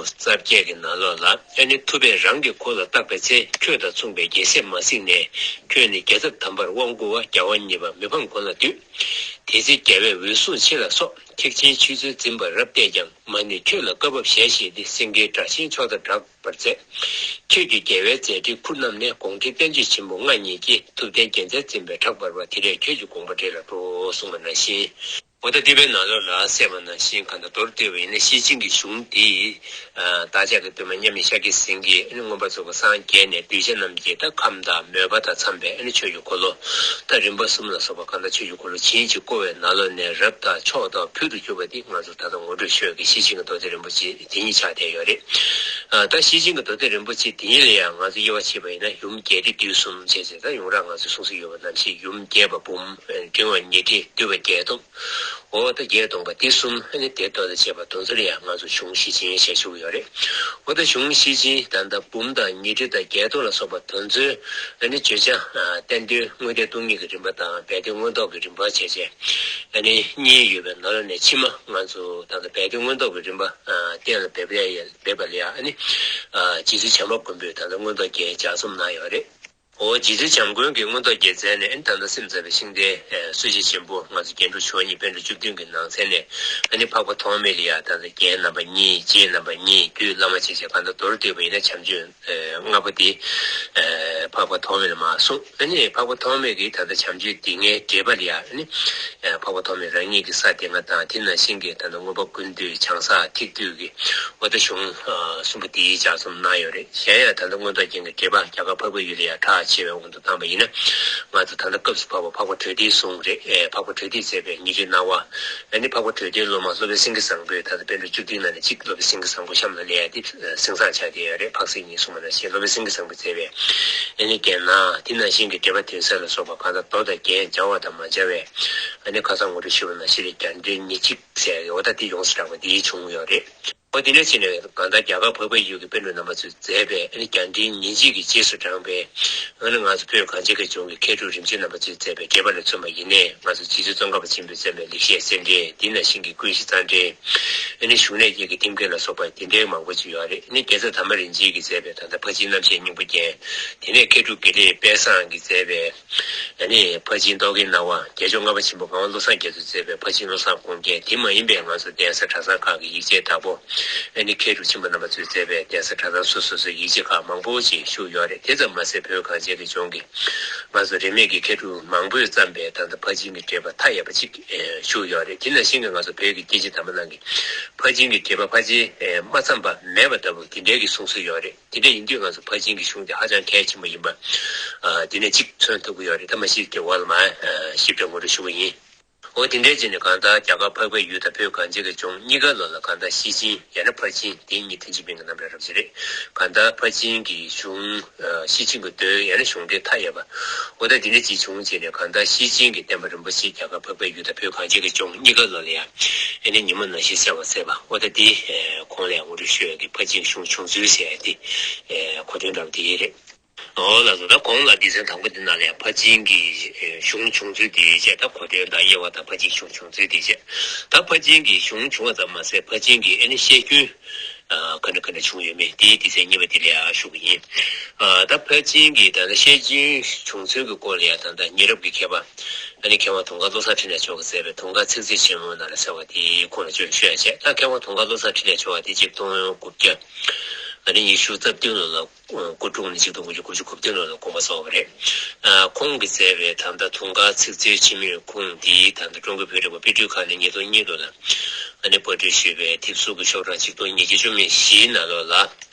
རྩ་བརྒྱད་ཀྱི་ནང་ལོགས་ལ། ཨ་ནི་ཐུབ་པས་རང་གི་འཁོར་ལ་བརྟགས་པའི་ཚེ། ཁྱོད་དང་མཚུངས་པའི་རྒྱལ་སྲས་མ་གཟིགས་ནས། ཁྱོད་ནི་རྒྱལ་ཚབ་དམ་པར་དབང་བསྐུར་བ། རྒྱལ་བ་ཉེས་པ་མི་ཕམ་མགོན་ལ་འདུད། དེ་ཚེ་རྒྱལ་བས་འོད་སྲུང་མཆེད་ལ་སོགས། ཐེག་ཆེན་ཆོས་ཚུལ་འཛིན་པར་རབ་བལྟས་ཀྱང་། མ་ཎི་ཁྱོད་ལ་བཀའ་བབས་ཞལ་བཞེས་ཏེ། སེང་གེའི་སྒྲ་གཅན་མཆོག་དང་སྦྲགས་པར་མཛད། ཁྱོད་ཀྱིས་རྒྱལ་བའི་མཛད་འཕྲིན་ཁུར་བསྣམས་ནས། དགོངས་འགྲེལ་བསྟན་བཅོས་ཆེན་པོ་ལྔ་གཉིས་ཀྱིས། ཐུབ་བསྟན་རྒྱལ་མཚན་འཛིན་པའི་གྲགས་འབར་བ། དེ་ལས་ཁྱོད་ཀྱི་དགོངས་པ་འགྲེལ་ལ་འགྲོ། གསུངས་པ་ནང་བཞིན། འོ་ད་འདི་པའི་ནང་ལོགས་ལ་གསལ་བ་ནང་བཞིན་གང་ལྟར་མདོར་བསྡུས་པ་ཡིན་ན། ཤེར་ཕྱིན་གྱི་གཞུང་འདི་བདག་ཅག་གི་སྟོན་པ་མཉམ་མེད་ཤཱཀྱ་སེང་གེས་ཨ་ནི་མངོན་པར་རྫོགས་པར་སངས་རྒྱས་ནས་གདུལ་བྱ་རྣམས་ཀྱི་ད་ཁམས་དང་མོས་པ་དང་འཚམས་པའི་ཨ་ནི་ཆོས་ཀྱི་འཁོར་ལོ། ད་རིམ་པ་གསུམ་ལ་སོགས་པ་གང་ལྟར་ཆོས་ཀྱི་འཁོར་ལོ་བྱིན་གྱིས་བསྐོར་བའི་ནང་ལོགས་ནས་རབ་དང་མཆོག་དང་ཕུལ་དུ་གྱུར་པ་འདི་ང་ཚོ་ད་ལྟ་ངོ་སྤྲོད་ཞུ་ཡག་གི་ཤེར་ཕྱིན་གྱི་མདོ་སྡེ་རིན་པོ་ཆེ་འདི་ཉིད་ཆགས་བསྡད་ཡོད་རེད། ད་ཤེར་ཕྱིན་གྱི་མདོ་སྡེ་རིན་པོ་ཆེ་འདི་ཉིད་ལ་ཡང་ང་ཚོ་དབྱེ་བ་ཕྱེ་བ་ཡིན་ན། ཡུམ་བརྒྱད་ཁྲི་བདུན་གསུམ་བྱས་ཙང་། ད་ཡོངས་གྲགས་ང་ཚོས་གསུང་སྲོལ་ཡོད་པ་ནང་བཞིན་ཡུམ་བརྒྱད་པ་འབུམ། འབྲིང་བ་ཉི་ཁྲི། བསྡུས་པ་བརྒྱད་སྟོང་། འོ་ད་བརྒྱད་སྟོང་པ་འདི་གསུམ། ཨ་ནི་དེ་མདོ་དང་བཅས་པ་དེ་ཚོ་ལ་ཡང་ང་ཚོ་གཞུང་ཤེར་ཕྱིན་ཞེས་ཞུ་གི་ཡོད་རེད། འོ་ད་གཞུང་ཤེར་ཕྱིན་ད་ལྟ་འབུམ་དང་ཉི་ཁྲི་དང་བརྒྱད་སྟོང་ལ་སོགས་པ་དེ་ཚོའི་ཨ་ནི་བརྗོད་བྱ་བསྟན་དོན་དངོས་བསྟན་སྟོང་ཉིད་ཀྱི་རིམ་པ་དང་སྦས་དོན་མངོན་རྟོགས་ཀྱི་རིམ་པ་བྱས་བྱས་ཨ་ནི་གཉིས་ཡོད་པའི་ནང་ལོགས་ནས་ཕྱི་མ་ང་ཚོ་ད་ལྟ་སྦས་དོན་མངོན་རྟོགས་ཀྱི་རིམ་པ་གཏན་ལ་འབེབས་ལ་ཡ་འབེབས་པ་ལ་ཡ། ཨ་ནི་རྗེ་བཙུན་བྱམས་པ་མགོན་པོས་ད་ལྟ་མངོན་རྟོགས་རྒྱན་ལྗགས་རྩོམ་གནང་ཡོད་རེད། འོ་རྗེ་བཙུན་བྱམས་མགོན་གྱིས་མངོན་རྟོགས་རྒྱན་མཛད་ནས། ཨ་ནི་ད་ལྟ་སེམས་ཙམ་པའི་ཤིང་རྟའི་ཨེ་སྲོལ་འབྱེད་ཆེན་པོ་ང་ཚོ་རྒྱན་དྲུག་མཆོག་གཉིས་པཎ་གྲུབ་བཅུ་བདུན་གྱི་ནང་ཚན་ནས། ཨ་ནི་འཕགས་པ་ཐོགས་མེད་ལ་ཡ་ད་ལྟ་རྒྱན་རྣམ་པ་གཉིས། རྗེས་རྣམ་པ་གཉིས། རྒྱུད་བླ་མ་བྱས་བྱས་གང་ལྟར་མདོར་བསྡུས་པ་ཡིན་ན་བྱམས་ཆོས་ཨེ་ལྔ་པོ་དེ་ཨེ་ འཕགས་པ་ཐོགས་མེད་ལ་མར་གསུངས། ཨ་ནི་འཕགས་པ་ཐོགས་མེད་ཀྱིས་ད་ལྟ་བྱམས་ཆོས་སྡུག་བསྔལ་འགྲེལ་པ་ལ་ཡ། ཨ་ནི་འཕགས་པ་ཐོགས་མེད་རང་ཉིད་ཀྱི་ས་སྡེ་ལྔ་དང་། དེ་ནང་བཞིན་གྱི་ད་ལྟ་མངོན་པ་ཀུན་བཏུས་བྱང་སར་ཐེག་བསྡུས་ཀྱི་འོ་ད་གཞུང་གསུམ་པོ་དེའི་ལྗགས་རྩོམ་གནང་ཡོད་རེད། གཞན་ཡང་ད་ལྟ་མངོན་རྟོགས་རྒྱན་གྱི་འགྲེལ་པ་རྒྱ་གར་འཕགས་པའི་ཡུལ་ལ་ཡ་གྲགས་ཆེ་བའི་དབང་དུ་བཏང་པ་ཡིན་ན། ང་ཚོ་ད་ལྟ་སྐབས་སུ་བབས་པ་འཕགས་པ་གྲོལ་སྡེའི་གསུང་རེད། འཕགས་པ་གྲོལ་སྡེས་མཛད་པའི་ཉི་རིའི་སྣང་བ། ཨ་ནི་འཕགས་པ་གྲོལ་སྡེའི་སློབ་མ་སློབ་དཔོན་སེང་གེ་བཟང་པོས། ད་ལྟ་བཻ་ཌཱུརྱ་བཅུ་བདུན་ནང་ནས་གཅིག་སློབ་དཔོན་སེང་གེ་བཟང་པོ་གཤམ་ལ་སླེབས་ཡ་དེ་གསེང་བཟང་ཆགས་བསྡད་ཡོད་རེད། འཕགས་སེང་གཉིས་གསུངས་པ་ནང་བཞིན་སློབ་དཔོན་སེང་གེ་བཟང་པོས་མཛད་པའི་ཨ་ནི་རྒྱན་ལ་དེ་ནང་བཞིན་གྱི་འགྲེལ་པ་དོན་གསལ་ལ་སོགས་པ་གང་ལྟར་མདོ་དང་རྒྱན། སྦྱར་བ་དང་མ་སྦྱར་བའི་ཨ་ནི་ཁ་སང་ངོ་སྤྲོད་ཞུས་པ་ནང་བཞིན་རྒྱ་འགྲེལ་ཉེར་གཅིག་ཟེར་ཡ་འོ་ད་དེ་ཡོངས་སུ་གྲགས་པ་དེ་བྱུང་ཡོད་རེད། འོ་དེ་འདྲ་བྱས་ནས་གང་ལྟར་རྒྱ་གར་འཕགས་པའི་ཡུལ་གྱི་པཎ་གྲུབ་རྣམ་པ་ཚོས་མཛད་པའི་ཨ་ནི་རྒྱ་འགྲེལ་ཉེར་གཅིག་གི་རྗེས་སུ་འབྲངས་པའི་ཨ་ནི་ང་ཚོ་བོད་གངས་ཅན་གྱི་ལྗོངས་ཀྱི་མཁས་གྲུབ་རིམ་བྱོན་རྣམ་པ་ཚོས་མཛད་པའི་འགྲེལ་པ་ལ་མཚོན་པ་ཡིན་ནའི། ང་ཚོ་རྗེ་བཙུན་ཙོང་ཁ་པ་ཆེན་པོས་མཛད་པའི་ལེགས་བཤད་རྩེ་འགྲེལ། དེ་ནང་བཞིན་གྱི་ཀུན་གཞི་རྩ་འགྲེལ། ཨ་ནི་བཞུགས་གནས་རྒྱན་གྱི་ཐེམ་སྐས་ལ་སོགས་པ་དེ་འདྲའི་མང་པོ་ཅིག་ཡོད་རེད། ཨ་ནི་རྒྱལ་ཚབ་དར་མ་རིན་ཆེན་གྱིས་མཛད་པའི་ད་ལྟ་ཕར་ཕྱིན་རྣམ་བཤད་སྙིང་པོ་རྒྱན། དེ་ནས་མཁས་གྲུབ་དགེ་ལེགས་དཔལ་བཟང་གིས་མཛད་པའི་ཨ་ནི་ཕར་ཕྱིན་རྟོག་གེའི་སྣང་བ། རྒྱལ་མཆོག་ལྔ་པ་ཆེན་པོ་ངག་དབང་བློ་བཟང་རྒྱ་མཚོས་མཛད་པའི་ཕར་ཕྱིན་བློ་བཟང་དགོངས་རྒྱན། དེ་མ་ཡིན་པའི་ང་ཚོ་གདན་ས་གྲྭ་ཚང་ཁག་གི་ཡིག་ཆའི་བདག་པོ་ཨ་ནི་མཁས་གྲུབ་ཆེན་པོ་རྣམ་པ་ཚོས་མཛད་པའི་གདན་ས་གྲྭ་ཚང་སོ་སོ་སོའི་ཡིག་ཆ་ཁག་མང་པོ་ཞིག་བཞུགས་ཡོད་རེད། དེ་ཙམ་མ་ཟད་བོད་གངས་ཅན་གྱི་ལྗོངས་ཀྱི་ང་ཚོ་རིས་མེད་ཀྱི་མཁས་གྲུབ་མང་པོས་བརྩམས་པའི་ད་ལྟ་ཕར་ཕྱིན་གྱི་འགྲེལ་པ་མཐའ་ཡས་པ་ཅིག་བཞུགས་ཡོད་རེད། དེ་ནང་བཞིན་གྱི་ང་ཚོ་བོད་ཀྱི་སྐྱེས་ཆེན་དམ་པ་རྣམས་ཀྱིས་ཕར་ཕྱིན་གྱི་འགྲེལ་པ་ཕལ་ཆེར་མ་བརྩམས་པ་མེད་པ་ལྟ་བུ་དེ་འདྲའི་གི་གསུང་སྲོལ་ཡོད་རེད། དེ་འདྲ་ཡིན་དུས་ང་ཚོ་ཕར་ཕྱིན་གྱི་གཞུང་དེ་ཧ་ཅང་གལ་ཆེན་པོ་ཡིན་པ། ཨ་དེ་ནས་གཅིག་མཚོན་ཐུབ་ཀྱི་ཡོད་རེད། ད་མ་གཞི་དེ་འོག་ལ་མར་ཞིབ་ཕྲ་ངོ་སྤྲོད་ཞུ་གི་ཡིན། འོ་དེ་འདྲའི་བྱས་ནས་གང་ལྟར་རྒྱ་གར་འཕགས་པའི་ཡུལ་དང་བོད་གངས་ཅན་གྱི་ལྗོངས་གཉིས་ཀ་ལོ་ལ་གང་ལྟར་ཤེར་ཕྱིན་ཡང་ན་ཕར་ཕྱིན་དེ་གཉིས་ཐེག་ཆེན་པའི་རྣམ་གྲངས་རབ་བྱེད་རེད། གང་ལྟར་ཕར་ཕྱིན་གྱི་གཞུང་། ཤེར་ཕྱིན་གྱི་མདོ་ཡང་ན་གཞུང་འགྲེལ་མཐའ་ཡས་པ། འོ་ད་དེ་འདྲ་ཅིག་བྱུང་བྱས་ནས་གང་ལྟར་ཤེར་ཕྱིན་གྱི་བསྟན་པ་རིན་པོ་ཆེ་རྒྱ་གར་འཕགས་པའི་ཡུལ་དང་བོད་གངས་ཅན་གྱི་ལྗོངས་གཉིས་ཀ་ལོ་ལ་ཡང་ཨ་ནི་ཉི་མ་ནང་བཞིན་གསལ་བར་མཛད་པ། འོ་ད་དེ་གོང་ལ་ཡང་ངོ་སྤྲོད་ཞུ་ཡག་གི་ཕར་ཕྱིན་གཞུང་བྱུང་ཚུལ་ཟེར་ཡག་དེ་གོ་དོན་འདྲ་བ་དེ་རེད། འོ་ལགས་སོ། ད་གོང་ལ་སྡེ་ཚན་དང་པོ་འདི་ནང་ལ་ཡང་ཕར་ཕྱིན་གྱི་གཞུང་བྱུང་ཚུལ་དེ་བྱས། ད་གོ་དོན་དང་དབྱེ་བ་དང་ཕར་ཕྱིན་གཞུང་བྱུང་ཚུལ་དེ་བྱས། ད་ཕར་ཕྱིན་གྱི་གཞུང་བྱུང་བ་ཙམ་མ་ཟད་ཕར་ཕྱིན་གྱི་ཨ་ནི་བཤད་རྒྱུན་ག་འདྲ་ག་འདྲ་བྱུང་ཡོད་མེད་དེ་སྡེ་ཚན་གཉིས་པ་དེ་ལ་ཡང་ཞུ་གི་ཡིན། ད་ཕར་ཕྱིན་གྱི་ད་ལྟ་བཤད་རྒྱུན་བྱུང་ཚུལ་གྱི་སྐོར་ལ་ཡང་ད་ལྟ་ཉེ་རབས་ཀྱི་མཁས་པ་ཨ་ནི་མཁས་དབང་དུང་དཀར་བློ་བཟང་འཕྲིན་ལས་མཆོག་གིས་མཛད་པའི་དུང་དཀར་ཚིག་མཛོད་ཆེན་མོའི་ནང་ལ་གསལ་བ་དེ་ཁོང་ལ་ཞུ་ཡག་བྱས། ད་མཁས་དབང་དུང་དཀར་བློ་བཟང་འཕྲིན་ལས་མཆོག་དེ་ཆིག་སྟོང་དགུ་བརྒྱ་ཨ་ནི་ཉི་ཤུ་རྩ་བདུན་ལོ་ལ་སྐུ་འཁྲུངས་ནས་ཆིག་སྟོང་དགུ་བརྒྱ་དགུ་བཅུ་གོ་བདུན་ལོ་ལ་དགོངས་པ་རྫོགས་པ་རེད། ཁོང་གིས་མཛད་པའི་ད་ལྟ་དུང་དཀར་ཚིག་མཛོད་ཆེན་མོའི་ཁུངས་འདིའི་ད་ལྟ་ཀྲུང་གོའི་བོད་རིག་པ་དཔེ་སྐྲུན་ཁང་ནས་ཉིས་སྟོང་གཉིས་ལོ་ལ་ཨ་ནི་པར་སྐྲུན་ཞུས་པའི་དེབ་གཟུགས་ཀྱི་ཤོག་གྲངས་ཆིག་སྟོང་ཉིས་བརྒྱ་བཅུ་མེད་བཞིའི་ནང་ལོགས་ལ།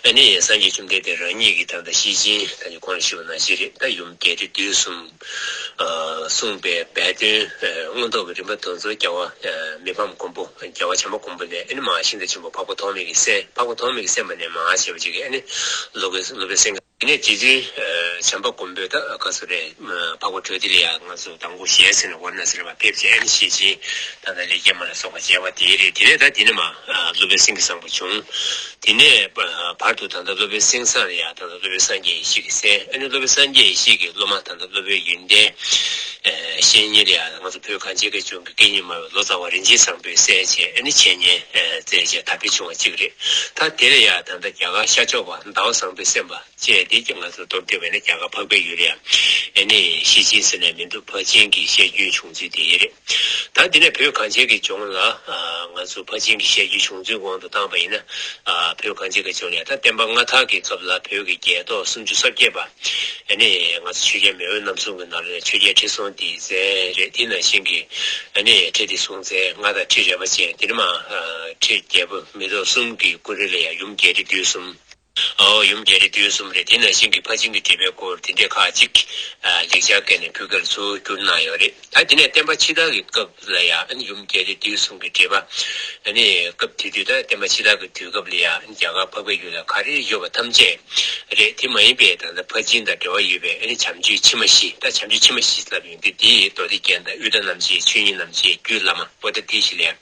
ཨ་ནི་སངས་རྒྱས་བཅོམ་ལྡན་འདས་རང་ཉིད་ཀྱིས་ད་ལྟ་ཤེར་ཕྱིན་ད་ནི་གོང་ལ་ཞུས་པ་ནང་བཞིན་རེད། ད་ཡུམ་རྒྱས་འབྲིང་བསྡུས་གསུམ། གསུངས་པའི་སྦས་དོན་མངོན་རྟོགས་ཀྱི་རིམ་པ་དེ་ཚོ་རྒྱལ་བ་མི་ཕམ་མགོན་པོ་རྒྱལ་བ་བྱམས་པ་མགོན་པོ་ནས་ཨ་ནི་མར་ཤིང་རྟ་ཆེན་པོ་འཕགས་པ་ཐོགས་མེད་ཀྱི་སྲས། འཕགས་པ་ཐོགས་མེད་ཀྱི་སྲས་མ་ནས་མར་བྱས་པ་ཅིག་གིས་ཨ་ནི་སློབ་དཔོན་སློབ་དཔོན་སེང་གེ། དེ་ནས་རྗེ་བཙུན་བྱམས་པ་མགོན་པོས་ད་ག་སུ་རེད། འཕགས་པ་གྲོལ་སྡེ་ལ་ཡང་ང་ཚོ་དང་པོ་ཞལ་གཟིགས་ནས་ཝཱ་ར་ཎ་སི་ལ་མར་ཕེབས་བྱས་ཨ་ནི་ཤེར་ཕྱིན་ད་ལྟ་ལེགས་སྐྱེས་མ་ལ་སོགས་པ་མཇལ་བ་དེ་རེད། དེ་ནས་ད་དེ་ནས་མར་སློབ་དཔོན་སེང་གེ་བཟང་པོ་བྱུང་། དེ་ནས་བར་དུ་ད་ལྟ་སློབ་དཔོན་སེང་བཟང་ལ་ཡང་ད་ལྟ་སློབ་དཔོན་སངས་རྒྱས་ཡེ་ཤེས་ཀྱི་སྲས། ཨ་ནི་སློབ་དཔོན་སངས་རྒྱས་ཡེ་ཤེས་ཀྱི་སློབ་མ་ད་ལྟ་སློབ་དཔོན་ཡོན་ཏན་བཤེས་གཉེན་ལ་ཡང་ང་ཚོ་བོད་གངས་ཅན་གྱི་ལྗོངས་ཀྱི་སྐད་གཉིས་སྨྲ་བའི་ལོ་ཙཱ་བ་རིན་ཆེན་བཟང་པོའི་སྲས་བྱས་ཨ་ནི་འཆད་ཉན་མཛད་བྱས་དར་འཕེལ་བྱུང་བ་གཅིག་རེད། ད་དེ་ལ་ཡང་ད་ལྟ་རྒྱ་གར་ཤར་ཕྱོགས་པ་ཟླ་བ་བཟང་པོའི་སེམས་དཔའ་བཅས་དེ་ཀྱང་ང་ཚོ་མདོར་བསྡུས་པ་ཡིན་ན་རྒྱ་གར་འཕགས་པའི་ཡུལ་ལ་ཡང་ཨ་ནི་ཤེར་ཕྱིན་ཟེར་ནས་མི་འདུག་ཕར་ཕྱིན་གྱི་བཤད་རྒྱུན་བྱུང་ཚུལ་དེ་རེད། ད་འདི་ནས་བོད་གངས་ཅན་གྱི་ལྗོངས་ལ་ང་ཚོ་ཕར་ཕྱིན་གྱི་བཤད་རྒྱུན་བྱུང་ཚུལ་དབང་དུ་བཏང་བ་ཡིན་ན། བོད་གངས་ཅན་གྱི་ལྗོངས་ལ་ད་བསྟན་པ་སྔ་དར་གྱི་སྐབས་ལ་བོད་ཀྱི་རྒྱལ་ཐོག་སུམ་ཅུ་སོ་བརྒྱད་པ་ཨ་ནི་ང་ཚོ་ཆོས་རྒྱལ་མེས་དབོན་རྣམ་གསུམ་གྱི་ནང་ལ་ཆོས་རྒྱལ་ཁྲི་སྲོང་ལྡེ་བཙན་རེད། དེ་ནང་བཞིན་གྱི་ཨ་ནི་ཁྲི་ལྡེ་སྲོང་བཙན་མངའ་བདག་ཁྲི་རལ་པ་ཅན་དེ་ནས་མར་ཁྲི་རྒྱལ་པོ་མེ་ཏོག་གསུམ་གྱི་སྐུ་རིང་ལ་ཡང་ཡུམ་རྒྱས་འབྲིང་བསྡུས་གསུམ། ཨོ་ཡུམ་རྒྱས་འབྲིང་བསྡུས་གསུམ་རེད། དེ་ནང་བཞིན་གྱི་ཕར་ཕྱིན་གྱི་འགྲེལ་པའི་སྐོར་དེ་འདྲའི་ཁག་ཅིག་ལེགས་སྦྱར་སྐད་ནས་བོད་སྐད་ལ་ཚུར་བསྒྱུར་གནང་ཡོད་རེད། ད་དེ་ནས་བསྟན་པ་ཕྱི་དར་གྱི་སྐབས་ལ་ཡང་ཨ་ནི་ཡུམ་རྒྱས་འབྲིང་བསྡུས་གསུམ་གྱི་འགྲེལ་པ་ཨ་ནི་སྐབས་དེ་དུས་ད་བསྟན་པ་ཕྱི་དར་གྱི་དུས་སྐབས་ལ་ཡང་ཨ་ནི་རྒྱ་གར་འཕགས་པའི་ཡུལ་ལ་ག་རེ་ཡོད་པ་ཐམས་ཅད་རེད། དེ་མ་ཡིན་པའི་ད་ལྟ་ཕར་ཕྱིན་དང་འབྲེལ་བ་ཡོད་པའི་ཨ་ནི་བྱམས་ཆོས་ཕྱི་མ་བཞི། ད་བྱམས་ཆོས་ཕྱི་མ་བཞི་ལབ་ཡོང་དུས་དེ་མདོ་སྡེ་རྒྱན་དང་དབུས་མཐའ་རྣམ་འབྱེད་ཆོས་ཉིད་རྣམ་འབྱེད་རྒྱུད་བླ་མ། འོ་ད་དེ་བཞི་ལ་ཡང་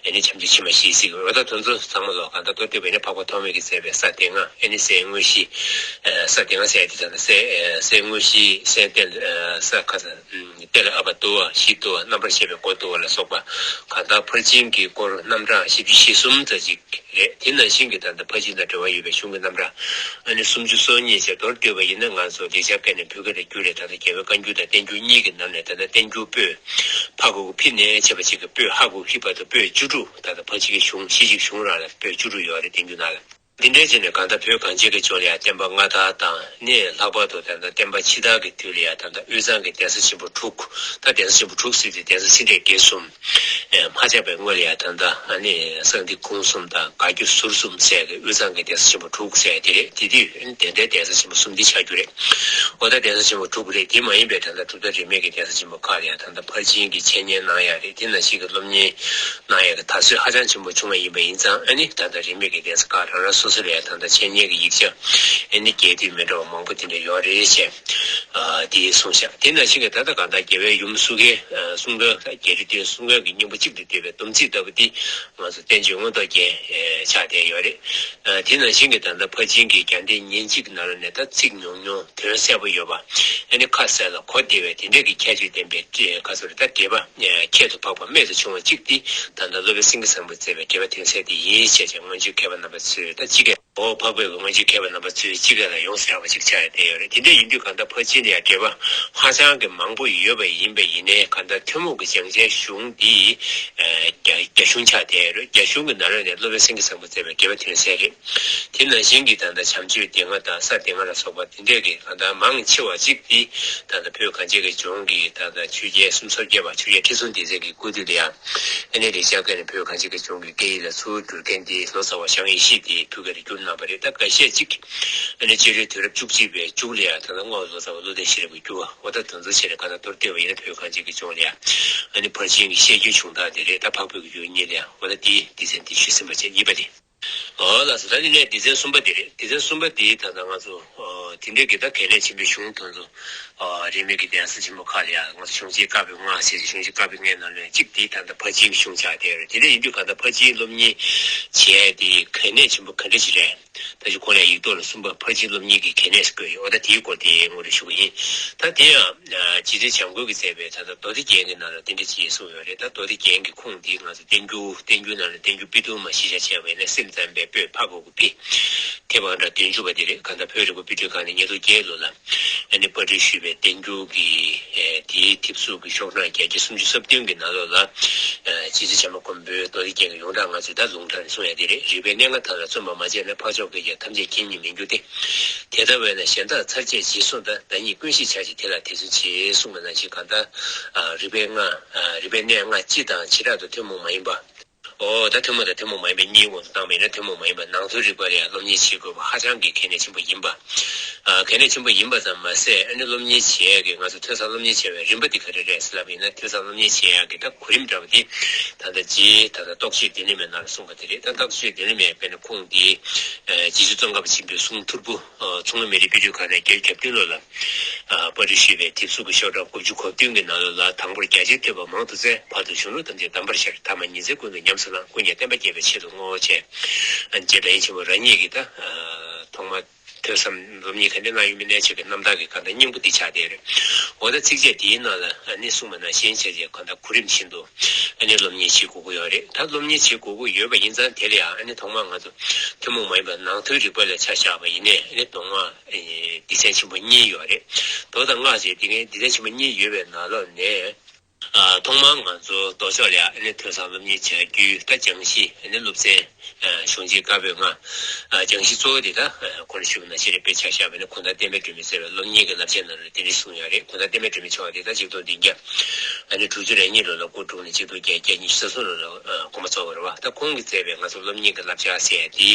ཨ་ནི་བྱམས་ཆོས་ཕྱི་མ་བཞི་ཟེར་གྱི་ཡོད། འོ་ད་དེ་ཚོ་ཚང་མ་ལོ་གང་ལྟར་མདོར་བསྡུས་པ་ཡིན་ན་འཕགས་པ་ཐོགས་མེད་ཀྱི་མཛད་པའི་ས་སྡེ་ལྔ་ཨ་ནི་སྲས་དངོས་གཞི། ས་སྡེ་ལྔ་ཟེར་ཡ་དེ་ད་ལྟ་སྲས་སྲས་དངོས་གཞི་སྲས་གཏེར་ས་ཁ་ས་གཏེར་ལ་ཨ་པ་དུ་བ་བཞི་དུ་བ་རྣམ་པར་ཤེས་པའི་སྒོ་དུ་བ་ལ་སོགས་པ་གང་ལྟར་ཕར་ཕྱིན་གྱི་སྐོར་རྣམ་གྲངས་བཞི་བཅུ་ཞེ་གསུམ་ཙམ་ཅིག་རེད། དེ་ནང་བཞིན་གྱི་ད་ལྟ་ཕར་ཕྱིན་དང་འབྲེལ་བ་ཡོད་པའི་གཞུང་གི་རྣམ་གྲངས་ཨ་ནི་སུམ་ཅུ་སོ་གཉིས་བྱས། མདོར་བསྡུས་པ་ཡིན་ན་ང་ཚོ་ལེགས་སྦྱར་སྐད་ནས་བོད་སྐད་ལ་བསྒྱུར་ཏེ་ད་ལྟ་རྒྱལ་བའི་བཀའ་འགྱུར་དང་བསྟན་འགྱུར་གཉིས་ཀྱི་ནང་ནས་ད་ལྟ་བསྟན་འགྱུར་པོད་ཕ་གུ་གུ་ཕི་ནས་བྱས་པ་ཅིག་གི་པོད་ཧ་གུ་ཧི་བར་དུ་པོད་བཅུ་དྲུག་ད་ལྟ་ཕར་ཕྱིན་གྱི་གཞུང་ཕྱི་ཕྱིན་གྱི་གཞུང་རང་ལ་པོད་བཅུ་དྲུག་ཡོད་རེད། བསྟན་འགྱུར་ནང་ལ། འདི་འདྲའི་ཆ་ནས་གང་ལྟར་བོད་གངས་ཅན་གྱི་ལྗོངས་ལ་ཡང་བསྟན་པ་སྔ་དར་དང་ནས་ལྷག་པར་དུ་ད་ལྟ་བསྟན་པ་ཕྱི་དར་གྱི་དུས་ལ་ཡང་ད་ལྟ་དབུས་གཙང་གི་གདན་ས་ཆེན་པོ་དྲུག་ད་གདན་ས་ཆེན་པོ་དྲུག་ཟེར་དུས་གདན་ས་ཆེ་འབྲིང་རྒྱས་གསུམ། མ་ཆགས་པའི་སྔོན་ལ་ཡང་ད་ལྟ་ཨ་ནི་གསང་ཐིག་གུང་གསུམ་དང་དགའ་སྐྱོ་ཟུར་གསུམ་ཟེར་གྱི་དབུས་གཙང་གི་གདན་ས་ཆེན་པོ་དྲུག་ཟེར་དེ་རེད། དེ་དུས་ཨ་ནི་དེ་འདྲའི་གདན་ས་ཆེན་པོ་གསུམ་འདི་ཆགས་རྒྱུ་རེད། འོ་ད་གདན་ས་ཆེན་པོ་དྲུག་རེད། དེ་མ་ཡིན་པའི་ད་ལྟ་གྲུབ་མཐའ་རིས་མེད་ཀྱི་གདན་ས་ཆེན་པོ་ཁག་ལ་ཡང་ད་ལྟ་ཕར་ཕྱིན་གྱི་འཆད་ཉན་གནང་ཡ་རེད། དེ་ནང་བཞིན་གྱི་སློབ་གཉེར་གནང་ཡ་གི་དར་སྲོལ་ཧ་ཅང་ཆེན་པོ་བྱུང་བ་ཡིན་པ་ཡིན་ཙང་ཨ་ནི་ད་ལྟ་རིས་མེད་ཀྱི་གདན་ས་ཁག་རང་རང་སོ་སོ་ལ་ཡང་ད་ལྟ་འཆད་ཉན་གྱི་ཡིག་ཆ་ཨ་ནི་རྒྱས་བསྡུས་མི་འདྲ་བ་མང་པོ་དེ་འདྲ་ཡོད་རེད་ཅེས་ཨ་དེ་གསུངས་ཤག་དེ་ནང་བཞིན་གྱི་ད་ལྟ་གང་ལྟར་རྒྱལ་བའི་ཡུམ་གསུང་མཁན་ཨ་གསུང་མཁན་རྒྱལ་རིགས་ལྡན་གསུང་མཁན་གྱི་སྙིང་པོ་གཅིག་ཏུ་འདུས་པའི་སྡོམ་ཚིག་ལྟ་བུ་འདི་ང་ཚོ་བསྟན་བཅོས་མངོན་རྟོགས་རྒྱན་ཨེ་ཆགས་བསྡད་ཡོད་རེད། ཨ་དེ་ནང་བཞིན་གྱི་ད་ལྟ་ཕར་ཕྱིན་གྱི་རྒྱལ་བསྟན་ཉིན་གཅིག་ནང་ལ་ནས་ད་ཚིག་ཉུང་ཉུང་དོན་གསལ་པོ་ཡོད་པ། ཨ་ནི་ཁ་གསལ་ལ་གོ་བདེ་བའི་དེ་འདྲ་གི་ཁྱད་ཆོས་ལྡན་པའི་ཁ་ཚུར་ད་འགྲེལ་པ་ཁྱད་དུ་འཕགས་པ་རྨད་དུ་བྱུང་བ་གཅིག་འདི་ད་ལྟ་སློབ་དཔོན་སེང་གེ་བཟང་པོས་མཛད་པའི་འགྲེལ་པ་དོན་གསལ་འདི་ཡིན་ཞེས་བྱ་སྔོན་བྱོན་མཁས་པ་རྣམ་པ་ཚོས་ད་ཅི་ག་འོ་འཕགས་པའི་སྔོན་བྱོན་མཁས་པ་རྣམ་པ་ཚོས་ཅི་ག་ལ་ཡོངས་གྲགས་པ་ཅིག་ཆགས་བསྡད་ཡོད་རེད། དེ་འདྲ་ཡིན་དུས་གང་ལྟར་ཕར་ཕྱིན་ལ་ཡང་འགྲེལ་པ་ཧ་ཅང་གི་མང་པོ་ཡོད་པ་ཡིན་པ་ཡིན་ནའི་གང་ལྟར་ཐུན་མོང་གི་སྦྱང་བྱའི་གཞུང་འདི་རྒྱ་རྒྱ་གཞུང་ཆགས་བསྡད་ཡོད་རེད། རྒྱ་གཞུང་གི་ནང་ལ་ནས་སློབ་དཔོན་སེང་གེ་བཟང་པོས་མཛད་པའི་འགྲེལ་པ་དོན་གསལ་རེད། དེ་ནང་བཞིན་གྱི་ད་ལྟ་བྱམས་ཆོས་སྡེ་ལྔ་དང་ས་སྡེ་ལྔ་ལ་སོགས་པ་དེ་འདྲས་ཀྱི་ད་ལྟ་མང་ཆེ་བ་གཅིག་དེ་ད་ལྟ་བོད་གངས་ཅན་གྱི་ལྗོངས་ཀྱི་ད་ལྟ་ཆོས་རྒྱལ་སུམ་ཅུ་སོ་བརྒྱད་པ་ཆོས་རྒྱལ་ཁྲི་སྲོང་ལྡེ་བཙན་གྱི་སྐུ་དུས་ལ་ཡང་ཨ་ནི་རེ་ཆགས་ཀ་ནས་བོད་གངས་ཅན་གྱི་ལྗོངས་ཀྱི་སྐད་ཡིག་ལ་ཚུར་བསྒྱུར་མཁན་དེ་ལོ་ཙཱ་བ་ཞང་ཡེ་ཤེས་དེའི་ཐུགས་ཀ་ལ་བསྒྱུར་གནང་བ་རེད། ད་འགའ་ཤས་གཅིག་ཨ་ནི་སྤྱི་ལོའི་དུས་རབས་བཅུ་གཅིག་པའི་མཇུག་ལ་ཡང་ད་ལྟ་རྔོག་ལོ་ཙཱ་བ་བློ་ལྡན་ཤེས་རབ་ཀྱི་འགྱུར་བ། འོ་ད་དེ་ཚོ་ཆེད་ལ་ག་ན་མདོར་བསྡུས་པ་ཡིན་ན་བོད་གངས་ཅན་གྱི་ལྗོངས་ལ་ཡང་ཨ་ནི་ཕར་ཕྱིན་གྱི་བཤད་རྒྱུན་བྱུང་སྟངས་དེ་རེད། ད་འཕགས་བོད་ཀྱི་ཡུལ་གཉིས་ལ་ཡང་འོ་ད་དེའི་སྡེ་ཚན་དེ་ཞུས་ཟིན་པ་བཅས་ཡིན་པ་རེད། ཨོ་ལགས་སོ། ད་དེ་ནས་སྡེ་ཚན་གསུམ་པ་དེ་རེད། སྡེ་ཚན་གསུམ་པ་དེ་ད་ལྟ་ང་ཚོ་ཨོ་དེ་འདྲའི་གི་ད་གལ་གནད་ཆེན་པོའི་གཞུང་དེ་ཚོ་ཨོ་རིས་མེད་ཀྱི་གདན་ས་ཆེན་པོ་ཁག་ལ་ཡང་ང་ཚོ་གཞུང་ཆེན་བཀའ་པོད་ལྔ་ཟེར་ཏེ་གཞུང་ཆེན་བཀའ་པོད་ལྔའི་ནང་ནས་གཅིག་དེ་ད་ལྟ་ཕར་ཕྱིན་གྱི་གཞུང་ཆགས་བསྡད་ཡོད་རེད། དེ་འདྲ་ཡིན་དུས་གང་ལྟར་ཕར་ཕྱིན་སློབ་གཉེར་བྱས་དེ་གལ་གནད་ཆེན་པོ་ག་འདྲ་ཅིག་རེད། ད་ཅི་གོང་ལ་ཡིག་ཐོག་ལ་གསུམ་པ་ཕར་ཕྱིན་སློབ་གཉེར་གྱི་གལ་གནད་བཀོད་ཡོད། འོ་ད་དེའི་སྐོར་དེ་ངོ་སྤྲོད་ཞུ་གི་ཡིན། ད་དེ་ཡང་རྗེ་བཙུན་བྱམས་མགོན་གྱིས་མཛད་པའི་ད་ལྟ་མདོ་སྡེ་རྒྱན་གྱི་ནང་ལ་དེ་འདྲ་ཅིག་གསུངས་ཡོད་རེད། ད་མདོ་སྡེ་རྒྱན་གྱི་ཁུངས་འདི་ང་ཚོ་བསྟན་འགྱུར་བསྟན་འགྱུར་ནང་ལ་བསྟན་འགྱུར་དཔེ་ཐུང་མ་གཞི་བཞག་བྱས་པ་ཡིན་ན་སེམས་ཙམ་པའི་པོད་ཕ་གི་གུ་ཕི་དེ་བང་སྒྲ་བདུན་ཅུ་པ་དེ་རེད། གང་ལྟར་བོད་རིག་པ་དཔེ་སྐྲུན་ཁང་ནས་ཉིས་སྟོང་བརྒྱད་ལོ་ལ་ཨ་ནི་པར་སྐྲུན་ཞུས་པའི་བསྟན་འགྱུར་གྱི་དེའི་དེབ་གཟུགས་ཀྱི་ཤོག་གྲངས་བརྒྱད་བརྒྱ་སུམ་ཅུ་སོ་བདུན་གྱི་ནང་ལོགས་ལ་རྗེ་བཙུན་བྱམས་པ་མགོན་པོའི་མདོ་སྡེ་རྒྱན་གྱི་ཡོངས་གྲགས་ང་ཚོས་ད་ལུང་དྲངས་ནས་གསུང་ཡ་དེ་རེད། རིག་པའི་གནས་ལྔ་དག་ལ་བརྩོན་པ་མ་བྱས་ན་འཕགས་མཆོག་གིས་ཀྱང་ཐམས་ཅད་མཁྱེན་ཉིད་མི་འགྱུར་ཏེ། དེ་ལྟ་བས་ན་གཞན་དག་ཚར་བཅད་རྗེས་བཟུང་དང་། བདག་ཉིད་ཀུན་ཤེས་བྱ་ཞིང་དེ་ལ་དད་བརྩོན་བྱེད། གསུངས་པ་ནང་བཞིན་གང་ལྟར་རིག་པའི་ལྔ་རིག་པའི་གནས་ལྔ་སྤྱི་དང་བྱེ་བྲག་ཏུ་ཐུན་མོང་མ་ཡིན་པ། ཨོ་ད་ཐུན་མོང་དང་ཐུན་མོང་མ་ཡིན་པའི་གཉིས་དབང་དུ་བཏང་བ་ཡིན་ན་ཐུན་མོང་མ་ཡིན་པ་ནང་དོན་རིག་པ་ལ་ཡང་སློབ་གཉེར་བྱེད་དགོས་པ་ཧ་ཅང་གི་གལ་གནད་ཆེན་པོ་ཡིན་པ། གལ་གནད་ཆེན་པོ་ཡིན་པ་ཙམ་མ་ཟད་ཨ་ནི་སློབ་གཉེར་བྱེད་ཡས་ཀྱི་ང་ཚོ་ཐོས་བསམ་སློབ་གཉེར་བྱེད་པའི་རིམ་པ་དེ་ག་རེ་རེད་ཟེར་ལབ་པ་ཡིན་ན་ཐོས་བསམ་སློབ་གཉེར་བྱེད་ཡས་ཀྱི་ད་གོ་རིམ་འདྲ་བ་དེ་ད་ལྟ་རྗེ་ད་ལྟ་རྟོགས་བརྗོད་ལྡན་ལེགས་མའི་ནང་ལ་གསུངས་པ་དེ་རེད། ད་རྟོགས་བརྗོད་ལྡན་ལེགས་མའི་དཔེར་ན་ཁུངས་དེ་རྗེ་བཙུན་ཙོང་ཁ་པ་ཆེན་པོའི་གསུང་ཐོར་བུ། མཚོ་སྔོན་མི་རིགས་དཔེ་སྐྲུན་ཁང་ནས་བརྒྱད་ཅུ་གྱ་བདུན་ལོ་ལ། པར་སྐྲུན་ཞུས་པའི་དེབ་གཟུགས་ཀྱི་ཤོག་གྲངས་དགུ་བཅུ་གོ་བདུན་གྱི་ནང་ལོགས་ལ་དང་པོར་རྒྱ་ཆེར་ཐོས་པ་མང་དུ་བཙལ། བར་དུ་གཞུང་ལུགས་ཐམས་ཅད་གདམས་པར་ཤར། ཐ་མ་ཉི་ཚེ་ཀུན་ཏུ་ཉམས་སུ་བླངས། ཀུན་ཀྱང་བསྟན་པ་རྒྱས་པའི་ཆེད་དུ་བསྔོ་བྱས། རྗེ་དགྲ་ཡི་ཆེན་པོ་རང་ཉིད་ཀྱིས་ད་ཐོག་མར་ཐོས་བསམ་སློབ་གཉེར་ག་འདྲ་གནང་ཡོད་མེད་གནས་ཆེ་གི་རྣམ་ཐར་གྱི་གང་ལྟར་སྙིང་པོ་འདི་ཆགས་བསྡད་རེད། འོ་ད་ཚིགས་བཅད་དེའི་ནང་ལ་ཨ་ནི་གསུངས་པ་ནང་བཞིན་བྱས་རྗེས་གང་ལྟར་གོ་རིམ་བཞིན་དུ་ཨ་ནི་སློབ་གཉེར་བྱེད་དགོས་ཀྱི་ཡོད་རེད། ད་སློབ་གཉེར་བྱེད་དགོས་ཀྱི་ཡོད་པ་ཡིན་ཙང་དེ་ལ་ཡང་ཨ་ནི་ཐོག་མར་ང་ཚོ་ཐུན་མོང་མ་ཡིན་པ་ནང་དོན་རིག་པ་ལ་ཆ་བཞག་པ་ཡིན་ནའི་ཨ་ནི་མདོ་སྔགས་སྡེ་ཚན་ཆེན་པོ་གཉིས་ཡོད་རེད། མདོ་དང་སྔགས་ཞེས་དེ་ནི་སྡེ་ཚན་ཆེན་པོ་གཉིས་ཡོད་པའི་ནང་ལོགས་ནས། ཐོག་མར་ང་ཚོ་མདོ་ཕྱོགས་ལ་ཨ་ནི་ཐོས་བསམ་སློབ་གཉེར་བྱ་རྒྱུའི་ད་སྦྱང་གཞི་ཨ་ནི་སློབ་ཚན་གཞུང་ཆེན་བཀའ་པོད་ལྔ། སྦྱང་གཞི་གཙོ་བོ་དེ་ད་གོང་ལ་ཞུས་པ་ནང་བཞིན་རེད། དཔེ་ཆ་བཞག་པ་ཡིན་ན་གུང་ཐང་བསྟན་པའི་སྒྲོན་མེས་མཛད་པའི་སློབ་གཉེར་གྱི་བསླབ་བྱའི་ནང་ལ་དེ་འདྲ་གསུངས་ཡོད་རེད། གུང་ཐང་བསྟན་པའི་སྒྲོན་མེ་མཆོག་དེ་ད་ཆིག་སྟོང་བདུན་བརྒྱ་ཨ་ནི་དྲུག་ཅུ་རེ་གཉིས་ལོ་ལ་སྐུ་འཁྲུངས་ནས་ཆིག་སྟོང་བརྒྱད་བརྒྱ་ཉི་ཤུ་རྩ་གསུམ་ལོ་ལ་དགོངས་པ་རྫོགས་པ་རེད་བ། ད་ཁོང་གིས་མཛད་པའི་ང་ཚོ་སློབ་གཉེར་གྱི་བསླབ་བྱ་ཟེར་ཡ་དེ་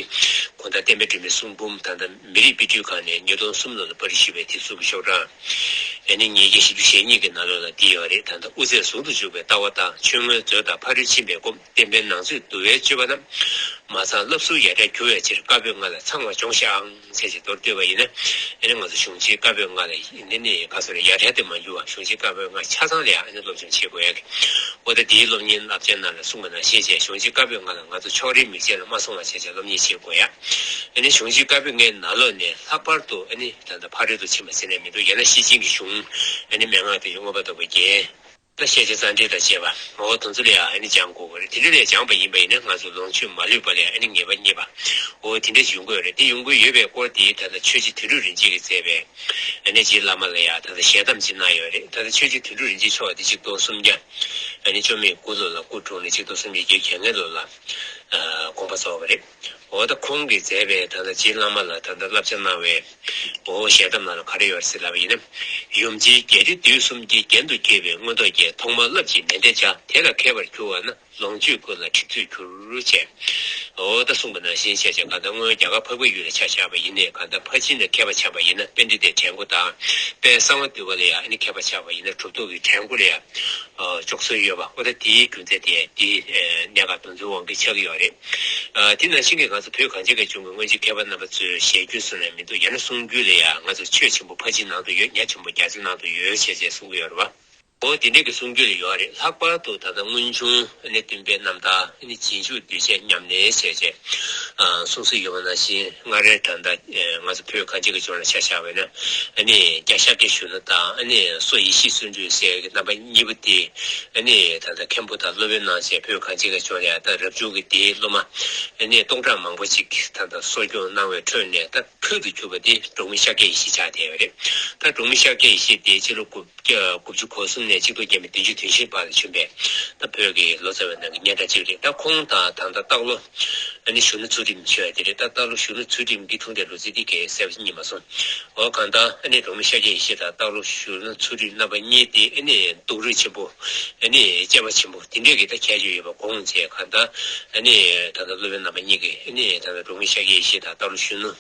གུང་ཐང་བསྟན་པའི་སྒྲོན་མེ་གསུང་འབུམ་ད་ལྟ་མི་རིགས་དཔེ་སྐྲུན་ཁང་ནས་ཉིས་སྟོང་གསུམ་ལོ་ལ་པར་ཞུས་པའི་དེབ་གཟུགས་ཀྱི་ཤོག་གྲངས་ཨ་ནི་ཉིས་བརྒྱ་བཞི་བཅུ་ཞེ་གཉིས་ཀྱི་ནང་ལོགས་ལ་འདི་ཡོད་རེད། ད་ལྟ་དབུ་ཚད་ཟུང་དུ་འཇུག་པའི་ལྟ་བ་དང་ཆོས་མངོན་མཛོད་དང་ཕ་རོལ་ཕྱིན་པའི་སྒོམ། བསྟན་པའི་ནང་མཛོད་བསྡུ་བའི་སྤྱོད་པ་རྣམས། མ་ཚང་བསླབ་གསུམ་ཡ་བྲལ་གྱུར་བའི་ཕྱིར། བཀའ་པོད་ལྔ་ལ་ཚང་བར་སྦྱོངས་ཤིག་ཨང་། ཚད་ཅིག་མདོར་བསྡུས་པ་ཡིན་ན། ཨ་ནི་ང་ཚོ་གཞུང་ཆེན་བཀའ་པོད་ལྔ་ལ་ཡིན་ནི་ནི་ག་སོ་རེ་ཡ་བྲལ་དུ་མ་འགྱུར་བ་གཞུང་ཆེན་བཀའ་པོད་ལྔ་ཆ་ཚང་ལ་ཡང་ཨ་ནི་སློབ་སྦྱོང་བྱེད་དགོས་ཡ་གི། འོ་ད་དེའི་སློབ་གཉེར་བསླབ་བྱའི་ནང་ལ་གསུངས་པ་ནང་བཞིན་བྱས་གཞུང་ཆེན་བཀའ་པོད་ལྔ་ལ་ང་ཚོ་ཕྱོགས་རིས་མིག་ཅན་ལ་མ་སོང་བ་བྱས་བྱས་སློབ་གཉེར་བྱེད་དགོས་ཡ། ཨ་ནི་གཞུང་ཆེན་བཀའ་པོད་ལྔའི་ནང་ལོགས་ནས་ལྷག་པར་དུ་ཨ་ནི་ད་ལྟ་ཕ་རོལ་ཏུ་ཕྱིན་པ་ཟེར་ནས་མི་འདུག་ཡང་ན་ཤེར་ཕྱིན་གྱི་གཞུང་ཨ་ནི་མན་ངག་དང་མངོན་པ་རྟོགས་པའི་རྒྱན། ད་ཤེར་ཕྱིན་རྩ་འགྲེལ་དང་བཅས་པ། འོ་དེ་ཚོ་ལ་ཡང་ཨ་ནི་སྦྱང་དགོས་པ་རེད། དེ་འདྲ་ལས་སྦྱངས་པ་ཡིན་པ་ཡིན་ན་ང་ཚོ་ལོངས་སྤྱོད་མ་ལུས་པ་ལ་ཡང་ཨ་ནི་ངེས་པ་རྙེད་པ། འོ་དེ་འདྲ་ཞིག་ཡོང་གི་ཡོད་རེད། དེ་ཡོང་གི་ཡོད་པའི་སྐོར་དེ་ད་ལྟ་ཆོས་རྗེ་དོན་གྲུབ་རིན་ཆེན་གྱིས་མཛད་པའི་ཨ་ནི་རྗེ་བླ་མ་ལ་ཡང་ད་ལྟ་ཞལ་གདམས་ཅིག་གནང་ཡོད་རེད། ད་ལྟ་ཆོས་རྗེ་དོན་གྲུབ་རིན་ཆེན་མཆོག་དེ་ཆིག་སྟོང་སུམ་བརྒྱ་ཨ་ནི་བཅུ་མེད་དགུ་ལོ་ལ་སྐུ་འཁྲུངས་ནས་ཆིག་སྟོང་སུམ་བརྒྱ་བརྒྱད་ཅུ་གྱ་ལྔ་ལོ་ལ་དགོངས་པ་རྫོགས་པ་རེད། འོ་ད་ཁོང་གིས་མཛད་པའི་ད་ལྟ་རྗེ་བླ་མ་ལ་ད་ལྟ་བསླབ་བྱ་གནང་བའི་འོ་ཞལ་གདམས་ནང་ལ་ག་རེ་ཡོད་ཟེར་ལབ་པ་ཡིན་ན། ཡུམ་ཆེན་རྒྱལ་ཏེ་དུས་གསུམ་གྱི། རྒྱན་དུ་བསྐྱེད་པའི་མངོན་རྟོགས་རྒྱན། ཐོག་མར་བསླབ་ཅིང་ནན་ཏན་བྱ། དེ་ལ་མཁས་པར་གྱུར་པ་ན། ལོངས་སྤྱོད་ཀུན་ལ་ཁྲིད་ཚུལ་གྱུར་བྱས། འོ་ད་གསུངས་པ་ནང་བཞིན་བྱས་བྱས་གང་ལྟར་སྔོན་རྒྱ་གར་འཕགས་པའི་ཡུལ་ལ་ཆ་བཞག་པ་ཡིན་ནའི་གང་ལྟར་ཕར་ཕྱིན་ལ་མཁས་པ་ཆགས་པ་ཡིན་ན་པཎྜི་ཏའི་དྲན་སྐུལ་དང་། དཔལ་གསང་བ་འདུས་པ་ལ་ཡང་ཨ་ནི་མཁས་པ་ཆགས་པ་ཡིན་ན་གྲུབ་ཐོབ་ཀྱི་དྲན་སྐུལ་ལ་ཡང་ཨ་ལྕོགས་ཚོད་ཡོད་པ། འོ་ད་དེའི་རྒྱུ་མཚན་དེ་དེའི་ཨ་གནད་འགག་དེ་ཚོའི་དབང་གིས་ཆགས་ཀྱི་ཡོད་རེད། ཨ་དེ་ནང་བཞིན་གྱི་ང་ཚོ་བོད་གངས་ཅན་གྱི་ལྗོངས་ཀྱི་སྔོན་བྱོན་མཁས་པ་རྣམ་པ་ཚོའི་ཞལ་རྒྱུན་སོགས་ནས་མི་འདུག་ཡང་ན་གསུང་རྒྱུན་ལ་ཡང་ང་ཚོ་ཆོས་ཆེན་པོ་ཕར་ཕྱིན་ནང་དུ་ཡོད། ཉ་ཆེན་པོ་རྒྱ་མཚོའི་ནང་དུ་ཡོད་བྱས་བྱས་གསུང་གི་ཡོད་རེད་བ། འོ་དེ་འདྲའི་གི་གསུང་རྒྱུན་ལ་ཡོད་རེད། ལྷག་པར་དུ་ད་ལྟ་སྔོན་བྱུང་ཨ་ནི་སྟོན་པའི་རྣམ་ཐར་ཨ་ནི་རྗེས་འཇུག་གདུལ་བྱའི་ཉམས་ལེན་བྱས་བྱས་ཨ་གསུང་སྲོལ་ཡོད་པ་ནང་བཞིན་སྔར་རེ་ད་ལྟ་ཨ་ང་ཚོ་བོད་གངས་ཅན་གྱི་ལྗོངས་ལ་ཆ་བཞག་པ་ཡིན་ན་ཨ་ནི་རྒྱ་ཤཱཀྱའི་གཞོན་ནུ་དང་ཨ་ནི་སོགས་ཡེ་ཤེས་བརྩོན་འགྲུས་ཟེར་གྱི་རྣམ་པ་གཉིས་པོ་དེ་ཨ་ནི་ད་ལྟ་མཁན་པོ་དང་སློབ་དཔོན་གནང་བྱས་བོད་གངས་ཅན་གྱི་ལྗོངས་ལ་ཡང་ད་རབ་བྱུང་གི་དེའི་སློབ་མ་ཨ་ནི་སྟོང་ཕྲག་མང་པོ་ཅིག་ད་ལྟ་གསོ་སྐྱོང་གནང་བའི་ཁྲོད་ནས་ད་ཕུལ་དུ་གྱུར་པ་དེ་འབྲོག་མི་ཤཱཀྱའི་ཡེ་ཤེས་ཆགས་བསྡད་ཡོད་རེད། ད་འབྲོག་མི་ཤཱཀྱའི་ཡེ་ཤེས་དེ་ཕྱི་ལོ་དགུ་དགུ་བཅུ་གོ་གསུམ་ནས་གཅིག་སྟོང་བརྒྱ་མེད་བདུན་ཅུ་དོན་བཞི་བར་ལ་བྱོན་པའི་ད་བོད་ཀྱི་ལོ་ཙཱ་བའི་ནང་གི་སྙན་གྲགས་ཅིག་རེད། ད་ཁོང་དང་ད་ལྟ་སྟག་ལོ་ཨ་ནི་གཞོན་ནུ་ཚུལ་ཁྲིམས་བྱོན་ཡ་དེ་རེད། ད་སྟག་ལོ་གཞོན་ནུ་ཚུལ་ཁྲིམས་ཀྱི་འཁྲུངས་འདས་ལོ་ཚིགས་དེ་གའི་གསལ་པོ་རྙེད་མ་སོང་། འོ་གང་ལྟར་ཨ་ནི་འབྲོག་མི་ཤཱཀྱའི་ཡེ་ཤེས་དང་སྟག་ལོ་གཞོན་ནུ་ཚུལ་ཁྲིམས་རྣམ་པ་གཉིས་དེ་ཨ་ནི་སྡུག་རུས་ཆེན་པོ་ཨ་ནི་གཅེས་པ་ཆེན་པོ་དེ་འདྲས་ཀྱི་ད་ཁྱད་ཆོས་ཡོད་པ་དགོངས་བྱས། གང་ལྟར་ཨ་ནི་ད་ལྟ་སློབ་དཔོན་རྣམ་པ་གཉིས་ཀྱིས་ཨ་ནི་ད་ལྟ་འབྲོག་མི་ཤཱཀྱའི་ཡེ་ཤེས་དང་སྟག་ལོ་གཞོན་ནུ་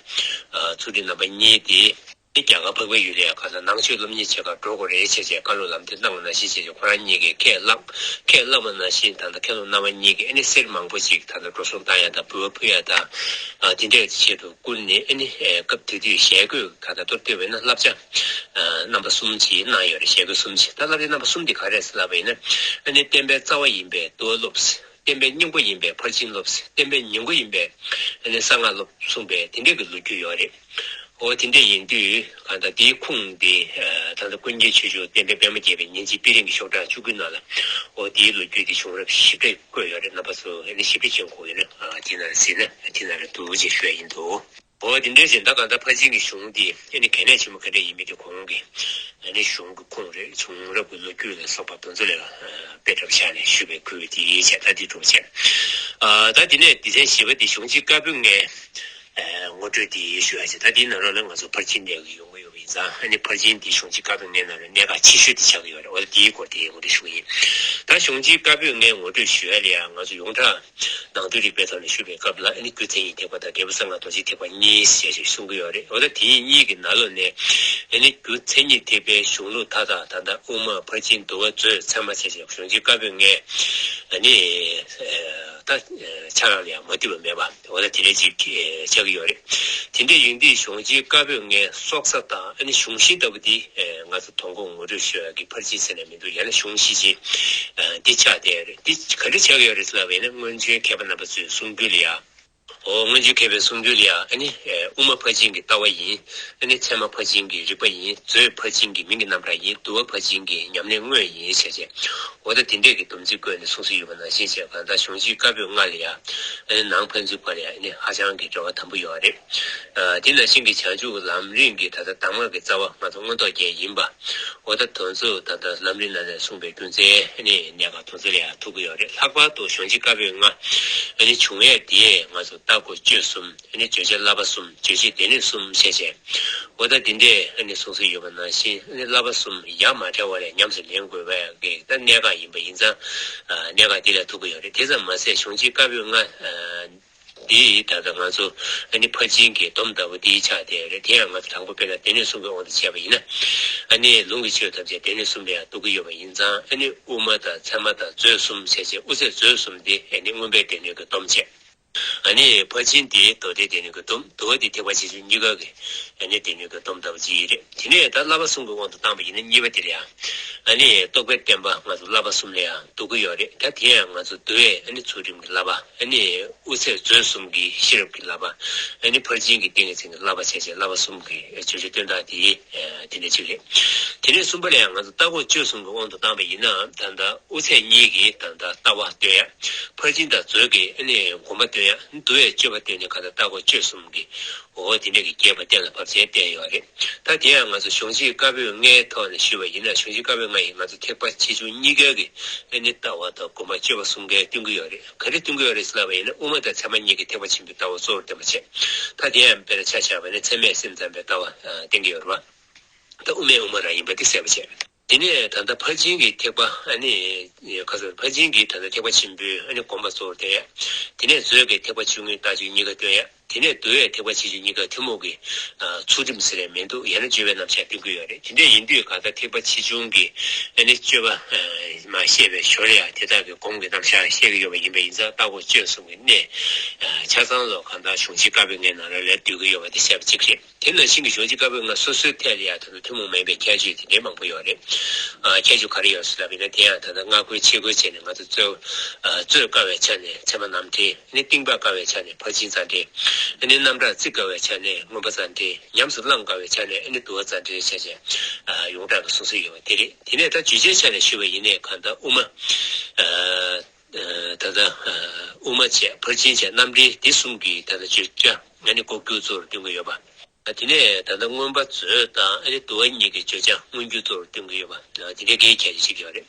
ཚུལ་ཁྲིམས་རྣམ་པ་གཉིས་དེ། རྒྱ་གར་འཕགས་པའི་ཡུལ་ལ་ཡང་གང་ལྟར་ནང་ཆོས་སློབ་གཉེར་བྱེད་གར་འགྲོ་དགོས་རེད་བྱས་བྱས་བཀའ་སློབ་ལམ་སྟོན་གནང་བ་ནང་བཞིན་བྱས་བྱས་ཁོ་རང་གཉིས་ཀྱིས་ཁས་བླངས། ཁས་བླངས་པ་ནང་བཞིན་ད་ལྟ་མཁན་སློབ་རྣམ་པ་གཉིས་ཀྱིས་ཨ་ནི་གསེར་མང་པོ་ཅིག་ད་ལྟ་འགྲོ་སོང་བཏང་ཡ་དང་འབུལ་བ་ཕུལ་ཡ་དང་། ཨ་དེ་འདྲའི་ཆེད་དུ་བསྐུར་ནས་ཨ་ནི་ཨེ་སྐབས་དེ་དུས་ཞལ་བཀོད་ག་ད་མདོར་བསྡུས་པ་ཡིན་ན་བསླབ་བྱ་ཨ་རྣམ་པ་གསུམ་ཅིག་གནང་ཡོད་རེད། ཞལ་བཀོད་གསུམ་ཅིག་ད་བསླབ་བྱ་རྣམ་པ་གསུམ་དེ་ག་རེ་རེད་ཟེར་ལབ་པ་ཡིན་ན། ཨ་ནི་བསྟན་པའི་རྩ་བ་ཡིན་པས་འདུལ་བ་སློབས། བསྟན་པའི་སྙིང་པོ་ཡིན་པས་ཕར་ཕྱིན་སློབས། བསྟན་པའི་ཉིང་མགོ་ཡིན་པས་ཨ་ནི་གསང་སྔགས་སློབས་གསུངས་པའི་དེ་འདྲའི་གི་ལོ་རྒྱུས་ཡོད་རེད། འོ་དེ་འདྲ་ཡིན་དུས་གང་ལྟར་དེའི་ཁུངས་དེ་ཨ་ད་ལྟ་ཀུན་མཁྱེན་ཆོས་འབྱོར་བསྟན་པའི་པདྨ་རྒྱས་པའི་ཉིན་བྱེད་དཔེ་རིང་གི་ཤོག་གྲངས་བཅུ་དགུ་ནང་ལ་འོ་དེའི་ལོ་རྒྱུས་དེ་བྱུང་རབས་ཞིབ་ཕྲ་བཀོད་ཡོད་རེད། རྣམ་པ་ཚོ་ཨ་ནི་ཞིབ་ཕྲ་མཁྱེན་དགོས་ཡོད་ན་ཨ་དེ་ནང་ལ་གཟིགས་ན་དེ་ནང་ལ་འདུག་ཅེས་ཞུ་ཡ་ཡིན་འདུག་འོ་དེ་འདྲ་བཞིན་ད་གང་ལྟར་ཕར་ཕྱིན་གྱི་གཞུང་འདི་ཨ་ནི་གལ་གནད་ཆེན་པོ་ག་འདྲ་ཡིན་མིན་དེ་གོང་གི་ཨ་ནི་གཞུང་གི་ཁུངས་རེད། བྱུང་རབས་ཀྱི་ལོ་རྒྱུས་ལ་སོགས་པ་དེ་ཚོ་ལ་ཨ་དཔེ་འདྲ་བཞག་ནས་ཞུས་པའི་ཁུལ་དེ་བྱས། ད་འདི་གྲུབ་བྱས། ཨ་ད་དེ་ནས་སྡེ་ཚན་བཞི་པ་འདི་གཞུང་ཆེན་བཀའ་པོད་ལྔའི་ཨ་ངོ་སྤྲོད་དེ་ཞུ་ཡ་བྱས། ད་དེའི་ནང་ལོགས་ལ་ང་ཚོ་ཕར་ཕྱིན་གནས་ཀྱི་ཡོང་གི་ཡོད་པ་ཡིན་ཙང་། ཨ་ནི་ཕར་ཕྱིན་འདི་གཞུང་ཆེན་བཀའ་པོད་ལྔའི་ནང་ལ་གནད་འགག་ཆེ་ཤོས་དེ་ཆགས་ཀྱི་ཡོད་རེད། འོ་ད་དེའི་སྐོར་དེ་ངོ་སྤྲོད་ཞུ་གི་ཡིན། ད་གཞུང་ཆེན་བཀའ་པོད་ལྔའི་ངོ་སྤྲོད་ཞུ་ཡ་ལ་ཡང་ང་ཚོ་ཡོངས་གྲགས་ནང་དོན་རིག་པའི་ཐོག་ནས་ཞུ་བའི་སྐབས་ལ་ཨ་ནི་རྒྱུ་མཚན་ཉིད་ཐེག་པ་དང་འབྲས་བུ་གསང་སྔགས་རྡོ་རྗེ་ཐེག་པ་གཉིས་ཞེས་ཞེས་གསུང་གི་ཡོད་རེད། འོ་ད་དེ་གཉིས་ཀྱི་ནང་ལོགས་ནས་ཨ་ནི་རྒྱུ་མཚན་ཉིད་ཐེག་པའི་གཞུང་ལུགས་མཐའ་དག་ད་ལྟ་དབུ་མ་ཕར་ཕྱིན་འདུལ་བ་མཛོད་ཚད་མ་བྱས་བྱས་གཞུང་ཆེན་བཀའ་པོད་ལྔའི་ཨ་ནི་ད་ཆ་རང་ལ་ཡང་མ་ཐུབ་པ་མེད་པ་འོ་ད་དེ་འདྲ་ཅིག་ཆགས་ཀྱི་ཡོད་རེད། དེ་འདྲ་ཡིན་དུས་གཞུང་ཆེན་བཀའ་པོད་ལྔའི་སྲོག་རྩ་དང་ཨ་ནི་གཞུང་གཞི་ལྟ་བུ་འདི་ང་ཚོ་དོན་གོ་ངོ་སྤྲོད་ཞུ་ཡག་གི་ཕར་ཕྱིན་ཟེར་ནས་མི་འདུག་ཡང་ན་གཞུང་གཞི་ཅིག་འདི་ཆགས་བསྡད་ཡོད་རེད། འདི་ག་འདྲ་ཆགས་ཀྱི་ཡོད་རེད་ཟེར་ལབ་པ་ཡིན་ན་སྔོན་བྱོན་མཁས་པ་རྣམ་པ་ཚོའི་གསུང་རྒྱུན་ལ་ཡ། འོ་སྔོན་བྱོན་མཁས་པའི་གསུང་རྒྱུན་ལ་ཡ་ཨ་ནི་དབུ་མ་ཕར་ཕྱིན་གྱི་ལྟ་བ་ཡིན། ཨ་ནི་ཚད་མ་ཕར་ཕྱིན་གྱི་རིགས་པ་ཡིན། མཛོད་ཕར་ཕྱིན་གྱི་མིང་གི་རྣམ་གྲངས་ཡིན། འདུལ་བ་ཕར་ཕྱིན་གྱི་ཉམས་ལེན་དངོས་ཡིན་ཞེས་བྱས། འོ་ད་དེ་འདྲས་ཀྱི་སྡོམ་ཚིག་བཀོད་ནས་གསུང་སྲོལ་ཡོད་པ་ནང་བཞིན་བྱས། གང་ལྟར་གཞུང་ཆེན་བཀའ་པོད་ལྔ་ལ་ཡ་ཨ་ནི་ནང་ཕན་ཚུན་བར་ལ་ཡ་ཨ་ནི་ཧ་ཅང་གི་འབྲེལ་བ་དམ་པོ་ཡོད་རེད། ཨ་དེ་ནང་བཞིན་གྱི་བྱང་ཆུབ་ལམ་རིམ་གྱི་ད་ལྟ་གདམས་ངག་གི་རྩ་བ་ང་ཚོ་མངོན་རྟོགས་རྒྱན་ཡིན་པ། འོ་ད་དོན་ཚོ་ད་ལྟ་ལམ་རིམ་ནང་ནས་གསུངས་པའི་རྒྱུ་མཚན་ཨ་ནི་གནད་འགག་དོན་ཚོ་ལ་ཡང་ཐུག་གི་ཡོད་རེད། ལྷག་པར་དུ་གཞུང་ཆེན་བཀའ་པོད་ལྔ་ཨ་ནི་བྱུང་ཡས་དེས་ང་ཚོ་རྟ་སྒོ་གཅོད་གསུམ། ཨ་ནི་བརྗོད་བྱ་བསླབ་པ་གསུམ། རྗོད་བྱེད་སྡེ་སྣོད་གསུམ་བྱས་བྱས། འོ་ད་འདི་འདྲས་ཨ་ནི་གསུང་སྲོལ་ཡོད་པ་ནང་བཞིན་ཨ་ནི་བསླབ་པ་གསུམ་ཡ་མ་བྲལ་བ་ལས་ཉམས་སུ་ལེན་དགོས་པའི་གི་ད་གནད་འགག་ཡིན་པ་ཡིན་ཙང་། ཨ་གནད་འགག་འདི་ལ་ཐུག་གི་ཡོད་རེད། དེ་ཙམ་མ་ཟད་གཞུང་ཆེན་བཀའ་པོད་ལྔ་ཨ་འདི་ད་ལྟ་ང་ཚོ་ཨ་ནི་ཕར་ཕྱིན་གྱི་སྡོམ་ལྟ་བུ་འདི་ཆགས་བསྡད་ཡོད་རེད། དེ་ཡང་ང་ཚོ་དང་པོ་དཔེར་ན་སྡེ་སྣོད་གསུམ་གྱི་དབང་དུ་བྱས་པ་ཡིན་ན། ཨ་ནི་ལུང་གི་ཆོས་ཐམས་ཅད་སྡེ་སྣོད་གསུམ་ལ་ཡང་གཏུག་གི་ཡོད་པ་ཡིན་ཙང་། ཨ་ནི་དབུ་མ་དང་ཚད་མ་དང་མཛོད་གསུམ་བྱས་བྱས། དབུ་ཚད་མཛོད་གསུམ་འདི་ཨ་ནི་མངོན་པའི་སྡེ་སྣོད་ཀྱི་སྡོམ་བྱས། ཨ་ནི་ཕར་ཕྱིན་དེ་མདོ་སྡེའི་སྡེ་སྣོད་ཀྱི་སྡོམ། འདུལ་བ་དེ་ཐེག་པ་ཆེ་ཆུང་གཉིས་ཀ་གི་ཨ་ནི་སྡེ་སྣོད་ཀྱི་སྡོམ་ལྟ་བུ་ཅིག་རེད། དེ་ནས་ད་བསླབ་པ་གསུམ་གྱི་དབང་དུ་བཏང་པ་ཡིན་ན་གཉིས་པ་དེ་ལ་ཡང་ཨ་ནི་རྟོགས་པའི་བསྟན་པ་ང་ཚོ་བསླབ་པ་གསུམ་ལ་ཡང་གཏུག་གི་ཡོད་རེད། ད་དེ་ཡང་ང་ཚོ་འདུལ་བའི་ཨ་ནི་ཚུལ་ཁྲིམས་ཀྱི་བསླབ་པ། ཨ་ནི་དབུ་ཚད་མཛོད་གསུམ་གྱི་ཤེས་རབ་ཀྱི་བསླབ་པ། ཨ་ནི་ཕར་ཕྱིན་གྱི་ཏིང་ངེ་འཛིན་གྱི་བསླབ་པ་བྱས་བྱས། བསླབ་པ་གསུམ་གྱི་བརྗོད་བྱ་སྟོན་སྟངས་དེ་དེ་འདྲ་ཅིག་རེད། དེ་ནས་གསུམ་པ་ལ་ཡང་ང་ཚོ་རྟ་སྒོ་གཅོད་གསུམ་གྱི་དབང་དུ་བཏང་པ་ཡིན་ན། ད་ལྟ་དབུ་ཚད་གཉིས་ཀྱི་ད་ལྟ་ལྟ་བ་སྟོན་ཡ། ཕར་ཕྱིན་དང་མཛོད་ཀྱི་ཨ་ནི་དགོངས་པ་སྟོན་ ཡང་དུ་བའི་སྤྱོད་པ་བསྟན་ནས་གང་ལྟར་ལྟ་སྒོ་སྤྱོད་གསུམ་གྱི། འོ་དེ་འདྲ་གི་རྒྱས་པ་གཏན་ལ་ཕབ་བྱས་བསྟན་ཡོད་རེད། ད་དེ་ཡང་ང་ཚོ་གཞུང་ཆེན་བཀའ་པོད་ལྔའི་ཐོག་ནས་ཞུས་པ་ཡིན་ན། གཞུང་ཆེན་བཀའ་པོད་ལྔ་ཡིས་ང་ཚོ་ཐེག་པ་ཆེ་ཆུང་གཉིས་ཀའི་གི་ཨ་ནི་ལྟ་བ་དང་སྒོམ་པ་སྤྱོད་པ་གསུམ་ཀའི་སྟོན་གྱི་ཡོད་རེད། ག་རེ་སྟོན་གྱི་ཡོད་རེད་ཟེར་ལབ་པ་ཡིན་ན། དབུ་མ་དང་ཚད་མ་གཉིས་ཀྱི་ཐེག་པ་ཆེན་པོའི་ལྟ་བ་གཙོ་བོར་བསྟན་པ་བྱས། ད་དེ་ཡང་དཔེར་ན་ཆ་བཞག་པ་ཡིན་ན་ཚད་མས་སེམས་ཙམ་པའི་ལྟ་བ་བསྟན་གྱི་ཡོད་རེད་པ། ད་དབུ་མའི་དབུ་མ་རང་ཡིན་པ་དེ་གསལ་པོ་བྱས། དེ་ནས་ད་ལྟ་ཕར་ཕྱིན་གྱི་ཐེག་པ། ཨ་ནི་ཁ་སང་ཕར་ཕྱིན་གྱི་ད་ལྟ་ཐེག་པ་ཆེན་པོའི་ཨ་ནི་སྒོམ་པ་གཙོ་བོར་བསྟན་ཡ། དེ་ནས་མཛོད་ཀྱི་ཐེག་པ་ཆུང་ངུའི་རྟགས་ཆོས་གཉིས་ཀ་སྟོན་ཡ། དེ་ནས་འདུལ་བའི་ཐེག་པ་ཆེ་ཆུང་གཉིས་ཀ་ཐུན་མོང་གི་ཚུལ་ཁྲིམས་ཟེར་ཡ་མི་འདུག་ཡང་ན་སྤྱོད་པའི་རྣམ་གཞག་སྟོན་གྱི་ཡོད་རེད། དེ་འདྲ་ཡིན་དུས་གང་ལྟར་ཐེག་པ་ཆེ་ཆུང་གི་ཨ་ནི་སྤྱོད་པ་མ་བཤད་པའི་ཞོར་ཡ་དེ་དག་གི་སྒོམ་གྱི་རྣམ་གཞག་བཤད་ཀྱི་ཡོད་པ་ཡིན་པ་ཡིན་ཙང་། ལྟ་སྒོམ་སྤྱོད་གསུམ་གྱི་གནད་ཆ་ཚང་ལོ་གང་ལྟར་གཞུང་ཆེན་བཀའ་པོད་ལྔའི་ནང་ལ་ལ་འདུས་ཀྱི་ཡོད་པ་དེ་གསལ་པོ་གཅིག་རེད། དེ་ནང་བཞིན་གྱི་གཞུང་ཆེན་བཀའ་པོད་ལྔ་སོ་སོའི་ཐད་ལ་ཡང་ད་ལྟ་ཐུན་མོང་མ་ཡིན་པའི་ཁྱད་ཆོས་དེ་འདྲའི་མང་པོ་ཡོད་རེད། ཨ། ཁྱད་ཆོས་ག་རེ་ཡོད་ཟེར་ལབ་ཡིན་ན། དེ་ཡང་ད་ལྟ་སྔ་རྒོལ་ཕྱི་རྒོལ་བྱས་ནས་ང་ཚོ་རྩོད། ཨ། རྩོད་དཀའ་བའི་ཆ་ནས་ཚད་མ་རྣམ་འགྲེལ། ཨ་ནི་གཏིང་དཔག་དཀའ་བའི་ཆ་ནས་ཕར་ཕྱིན་རྩ་འགྲེལ། ཨ་ནི་རྣམ་གྲངས་བརྩི་དཀའ་བའི་ཆ་ནས་མངོན་པ་རྩ་འགྲེལ། ཉམས་སུ་བླང་དཀའ་བའི་ཆ་ནས་ཨ་ནི་འདུལ་བ་རྩ་འགྲེལ་བྱས་བྱས། ཨ། ཡོངས་གྲགས་ཀྱི་གསུང་སྲོལ་ཡོད་པ་དེ་རེད། དེ་ནས་ད་བརྗོད་བྱའི་ཆ་ནས་ཞུས་པ་ཡིན་ནའི་གང་ལྟར་དབུ་མ། ཨ། ད་ལྟ་དབུ་མ་བྱས། ཕར་ཕྱིན་བྱས། རྣམ་འགྲེལ། འདི་གསུམ་གྱི་ད་ལྟ་བརྗོད་བྱ་ཨ་ནི་སྒོ་ཀྱུ་གཙོ་བོར་སྟོན་གྱི་ཡོད་པ། དེ་ནས་ད་ལྟ་མངོན་པ་མཛོད་དང་ཨ་ནི་འདུལ་བ་གཉིས་ཀྱི་བརྗོད་བྱ་མངོན་གྱུར་གཙོ་བོར་སྟོན་གྱི་ཡོད་པ། དེ་འདྲའི་གི་ཁྱད་ཆོས་ཅིག་ཡོད་རེད།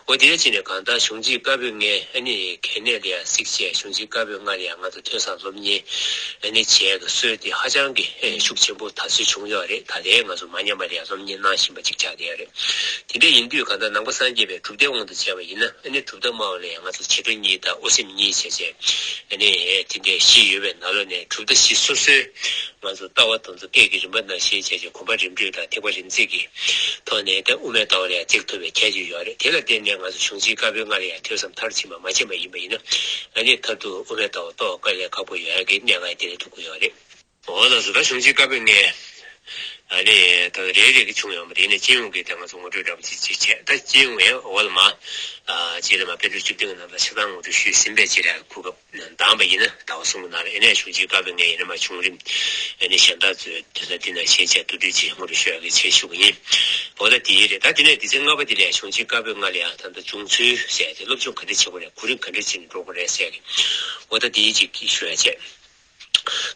འོ་དེ་འདྲ་བྱས་ནས་གང་ལྟར་གཞུང་ཆེན་བཀའ་པོད་ལྔའི་ཨ་ནི་གལ་གནད་ལ་ཡང་གཟིགས་བྱས། གཞུང་ཆེན་བཀའ་པོད་ལྔ་ལ་ཡང་ང་ཚོ་ཐོས་བསམ་སློབ་གཉེར་ཨ་ནི་བྱས་ཀྱི་སྲོལ་དེ་ཧ་ཅང་གི་ཤུགས་ཆེན་པོ་ད་གཟོད་བྱུང་ཡོད་རེད། ད་ལྟའི་ང་ཚོ་མ་ཉམས་པ་ལ་ཡང་སློབ་གཉེར་གནང་བཞིན་པ་ཅིག་ཆགས་བསྡད་ཡོད་རེད། དེ་འདྲ་ཡིན་དུས་གང་ལྟར་ནང་པ་སངས་རྒྱས་པའི་གྲུབ་མཐའི་དབང་དུ་བྱས་པ་ཡིན་ན། ཨ་ནི་གྲུབ་མཐའ་སྨྲ་བ་ལ་ཡང་ང་ཚོ་བྱེ་བྲག་གཉིས་དང་དབུ་སེམས་གཉིས་བྱས་བྱས། ཨ་ནི་དེ་འདྲའི་བཞི་ཡོད་པའི་ནང་ལོགས་ནས་གྲུབ་མཐའ་བཞི་སོ་སོའི་ང་ཚོ་ལྟ་བ་དེ་ཚོ་སྐད་ཀྱི་རིམ་པ་ནང་བཞིན་བྱས་བྱས་གོམས་པ་རིམ་བགྲོད་དང་ཐེག་པ་རིམ་འཛེགས་ཀྱི་ཐོག་ནས་ད་དབུ་མའི་ལྟ་བ་ལ་ཡང་འཛེག་ཐུབ་པའི་ཁྱད་ཆོས་ཡོད་རེད། དེ་ལ་བརྟེན་ནས་ང་ཚོ་གཞུང་ཆེན་བཀའ་པོད་ལྔ་ལ་ཡང་ཐོས་བསམ་མཐར་ཕྱིན་པ་མ་བྱས་པ་ཡིན་པ་ཡིན་ན། ཨ་ནི་མཐར་ཐུག་དབུ་མའི་ལྟ་བ་རྟོགས་དཀའ་ལས་ཁག་པོ་ཡོད་ཡ་གི་གནད་འགག་དེ་རེད་འདུག་གི་ཡོད་རེད། འོ་ལགས་སོ། ད་གཞུང་ཆེན་བཀའ་པོད་ལྔའི་ཨ་ནི་ད་རེ་རེ་གི་བྱུང་ཡོང་བ་དེ་ནས་སྤྱི་ཡོངས་ཀྱི་ད་ང་ཚོ་ངོ་སྤྲོད་འདྲ་པོ་ཅིག་ཅིག་བྱས། ད་སྤྱི་ཡོངས་ཡང་འོ་ལ་མ་ཨ་ཅེ་ལ་མ་དཔལ་སྤྲུལ་བཅུ་བདུན་གྱི་ནང་ལ་ཆ་ཚང་ངོ་སྤྲོད་ཞུས་ཟིན་པའི་ཅེ་ར་གུ་སྐབས་འདང་པ་ཡིན་ན། ཟླ་བ་གསུམ་གྱི་ནང་ལ་ཨ་ནི་གཞུང་ཆེན་བཀའ་པོད་ལྔའི་ཨ་ནི་མ་བྱུང་རིམ་ཨ་ནི་གཞན་དག་ཚོའི་དེ་ལ་འདི་ན་ཤེས་བྱ་བསྡུ་སྒྲིག་ཅིག་ངོ་སྤྲོད་ཞུ་ཡག་གི་ཆེད་ཞུ་གི་ཡིན། འོ་ད་དེ་རེད། ད་དེ་ནས་སྡེ་ཚན་ལྔ་པ་དེ་ལ་གཞུང་ཆེན་བཀའ་པོད་ལྔ་ལ་ཡང་ད་ལྟ་བྱུང་ཚུལ་ཟེར་ཏེ། སློབ་སྦྱོང་ག་འདྲ་བྱེད་དགོས་རེད། གོ་རིམ་ག་འདྲ་བྱས་ནས་འགྲོ་དགོས་རེད་ཟེར་གི། འོ་ད་དེའི་ཅིག་ཞུ་ཡ་བྱས།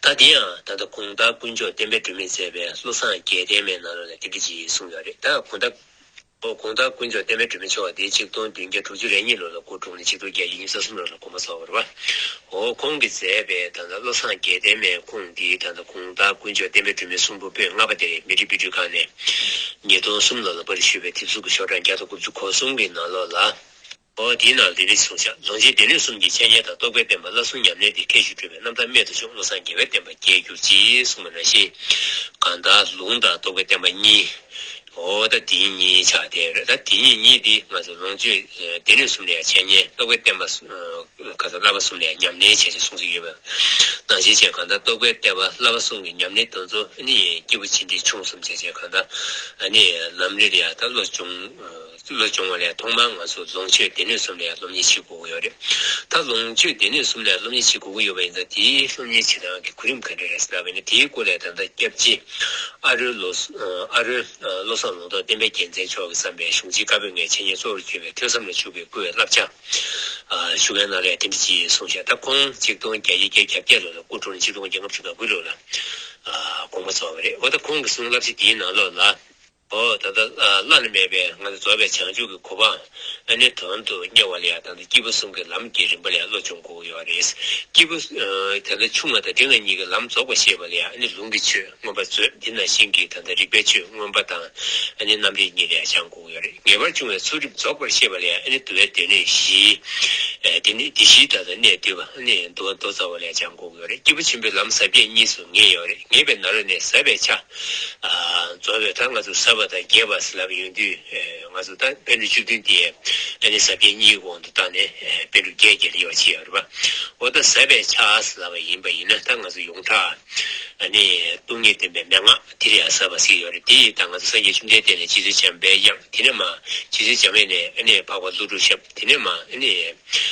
ད་དེ་ཡང་ད་ལྟ་གུང་ཐང་དཀོན་མཆོག་བསྟན་པའི་སྒྲོན་མེས་མཛད་པའི་བློ་བཟང་རྒྱལ་ལྡན་མའི་ནང་ལོགས་ལ་དེ་འདྲ་ཅིག་གསུངས་ཡོད་རེད། ད་གུང་ཐང་། ཨོ། གུང་ཐང་དཀོན་མཆོག་བསྟན་པའི་སྒྲོན་མེ་མཆོག་པ་དེ་ཆིག་སྟོང་བདུན་བརྒྱ་དྲུག་ཅུ་རེ་གཉིས་ལོ་ལ་སྐུ་འཁྲུངས་ནས་ཆིག་སྟོང་བརྒྱད་བརྒྱ་ཉི་ཤུ་རྩ་གསུམ་ལོ་ལ་དགོངས་པ་རྫོགས་པ་རེད་པ། ཨོ། ཁོང་གིས་མཛད་པའི་ད་ལྟ་བློ་བཟང་རྒྱལ་ལྡན་མའི་ཁུངས་འདི་ད་ལྟ་གུང་ཐང་དཀོན་མཆོག་བསྟན་པའི་སྒྲོན་མེ་གསུང་འབུམ་པོད་ལྔ་པ་དེ་རེད། མི་རིགས་དཔེ་སྐྲུན་ཁང་ནས་ཉིས་སྟོང་གསུམ་ལོ་ལ་པར་ཞུས་པའི་དེབ་གཟུགས་ཀྱི་ཤོག་གྲངས་བརྒྱ་དང་དགུ་བཅུ་གོ་གསུམ་གྱི་ནང་ལོགས་ལ། ཨོ། དེའི་ནང་ལ་འདི་འདྲ་གསུངས་བཞག། ལུང་ཆེན་སྡེ་སྣོད་གསུམ་གྱི་འཆད་ཉན་དང་རྟོགས་པའི་བསྟན་པ་བསླབ་གསུམ་ཉམས་ལེན་དེ་ཁྱད་ཆོས་སྤྲུལ་པའི་རྣམ་ཐར་རྨད་དུ་བྱུང་། བློ་བཟང་རྒྱལ་བའི་བསྟན་པ་རྒྱས་གྱུར་ཅིག་གསུངས་པ་ནང་བཞིན། གང་ལྟར་ལུང་དང་རྟོགས་པའི་བསྟན་པ་གཉིས། ཨོ། ད་དེ་གཉིས་ཆགས་བསྡད་རེད། ད་དེ་གཉིས་གཉིས་དེ་ང་ཚོ་ལུང་ཆེན་སྡེ་སྣོད་གསུམ་ལ་ཡང་འཆད་ཉན། རྟོགས་པའི་བསྟན་པ་གསུམ། ཨ། ག་ས་བསླབ་པ་གསུམ་ལ་ཡང་ཉམས་ལེན་བྱས་ཏེ་གསུངས་སྲོལ་ཡོད་པ་ནང་བཞིན་བྱས། གང་ལྟར་རྟོགས་པའི་བསྟན་པ་བསླབ་པ་གསུམ་གྱི་ཉམས་ལེན་དེ་ཚོ་ནི་སྐྱེས་བུ་ཆེ་འབྲིང་ཆུང་གསུམ་བྱས་བྱས། གང་ལྟར་ཨ་ནི་ལམ་རིམ་ལ་ཡང་ད་བློ་སྦྱོང་། བློ་སྦྱོང་བ་ལས་ཐོག་མར་ང་ཚོ་ལུང་ཆོས་སྡེ་སྣོད་གསུམ་ལ་ཡང་སློབ་གཉེར་བྱེད་དགོས་ཀྱི་ཡོད་རེད། ད་ལུང་ཆོས་སྡེ་སྣོད་གསུམ་ལ་སློབ་གཉེར་བྱེད་དགོས་ཀྱི་ཡོད་པ་ཡིན་ཙང་། དེའི་སློབ་གཉེར་བྱེད་སྟངས་ཀྱི་གོ་རིམ་ག་འདྲ་རེད་ཟེར་ལབ་པ་ཡིན་ན། དེའི་སྐོར་ལ་ད་ལྟ་སྐྱབས་རྗེ་ཨ་རོལ་བློ། ཨ་རོལ་བློ་བཟང་ལུང་རྟོགས་བསྟན་པའི་རྒྱལ་མཚན་མཆོག་གིས་བརྩམས་པའི་གཞུང་ཆེན་བཀའ་པོད་ལྔའི་འཆད་ཉན་གཙོ་བོར་གྱུར་པའི་ཐོས་བསམ་ལ་འཇུག་པའི་བསྐུལ་བའི་བསླབ་བྱ། ཨ། ཞུ་མཁན་ནང་ལ་དེ་འདྲ་ཅིག་གསུངས་ཤག། ད་ཁོང་ཆིག་སྟོང་བརྒྱད་བརྒྱ་བརྒྱད་ཅུ་གྱ་བརྒྱད་ལོ་ལ་སྐུ་འཁྲུངས་ནས་ཆིག་སྟོང་བརྒྱད་བརྒྱ་ལྔ་བཅུ་ང་དགུ་ལོ་ལ། ཨ། དགོངས་པ་རྫོགས་པ་རེད། འོ། ད་ཁོང་གི་གསུང་བསླབ་བྱ་འདིའི་ནང་ལོགས་ལ། ཨོ། ད་ལྟ་བླ་ན་མེད་པའི་ང་ཚོ་རྫོགས་པའི་བྱང་ཆུབ་ཀྱི་གོ་འཕང་ཨ་ནི་དོན་དུ་གཉེར་བ་ལ་ཡང་ད་ལྟ་སྐྱེས་བུ་གསུམ་གྱི་ལམ་གྱི་རིམ་པ་ལ་ཡང་བློ་སྦྱོང་དགོས་ཀྱི་ཡོད་རེད། སྐྱེས་བུ་ཨ་ད་ལྟ་ཆུང་བ་དང་འབྲིང་བ་གཉིས་ཀྱི་ལམ་རྫོགས་པར་ཤེས་པ་ལ་ཡང་ཨ་ནི་ལུང་གི་ཆོས་མངོན་པ་མཛོད། འདི་ནང་བཞིན་གྱི་ད་ལྟ་རིགས་པའི་ཆོས་མངོན་པ་དང་ཨ་ནི་རྣམ་འགྲེལ་གཉིས་ལ་ཡང་སྦྱང་དགོས་ཀྱི་ཡོད་རེད། ངེས་པར་འབྱུང་བའི་ཚུལ་ཁྲིམས་རྫོགས་པར་ཤེས་པ་ལ་ཡང་ཨ་ནི་འདུལ་བའི་སྡེ་སྣོད་བཞི། ཨ་དེ་ནི་སྡེ་བཞིའི་ད་ལྟ་གནད་བསྡུས་པ། ཨ་ནི་འདུལ་བ་མདོ་རྩ་བ་ལ་ཡང་སྦྱང་དགོས་ཀྱི་ཡོད་རེད། སྐྱེས་བུ་ཆེན་པོའི་ལམ་ཟབ་རྒྱས་གཉིས་སུ་ངེས་ཡོད་རེད། ངེས་པའི་ནང་ལོགས་ནས་ཟབ་པའི་ཆ། ཨ། རྫོགས་པའི་ད་ང་ཚོ་ཟབ་པ་དང་རྒྱས་པ་ཟེར་ལབ་ཡོང་དུས། ཨེ། ང་ཚོ་ད་པཎ་གྲུབ་བཅུ་བདུན་དེ་ཨ་ནི་ཟབ་རྒྱས་གཉིས་ཀྱི་དབང་དུ་བཏང་ནས། ཨེ། པཎ་གྲུབ་བརྒྱད་བརྒྱད་ལ་དབྱེ་བ་ཕྱེ་ཡོད་རེད་པ། འོ། ད་ཟབ་པའི་ཆ་ཟེར་ལབ་པ་ཡིན་པ་ཡིན་ན། ད་ང་ཚོ་ཡོངས་གྲགས་ཨ་ནི་སྟོང་ཉིད་བསྟན་པའི་མན་ངག་དེ་ལ་ཡང་ཟབ་པ་ཟེར་གྱི་ཡོད་རེད། དེ་ཡིས་ད་ང་ཚོ་སངས་རྒྱས་བཅོམ་ལྡན་འདས་ནས་རྗེ་བཙུན་འཇམ་དཔལ་དབྱངས། དེ་ནས་མར་རྗེ་བཙུན་འཇམ་དབྱངས་ནས་ཨ་ནི་འཕགས་པ་ཀླུ་སྒྲུབ་ཞབས། དེ་ནས་མར་ཨ་ནི་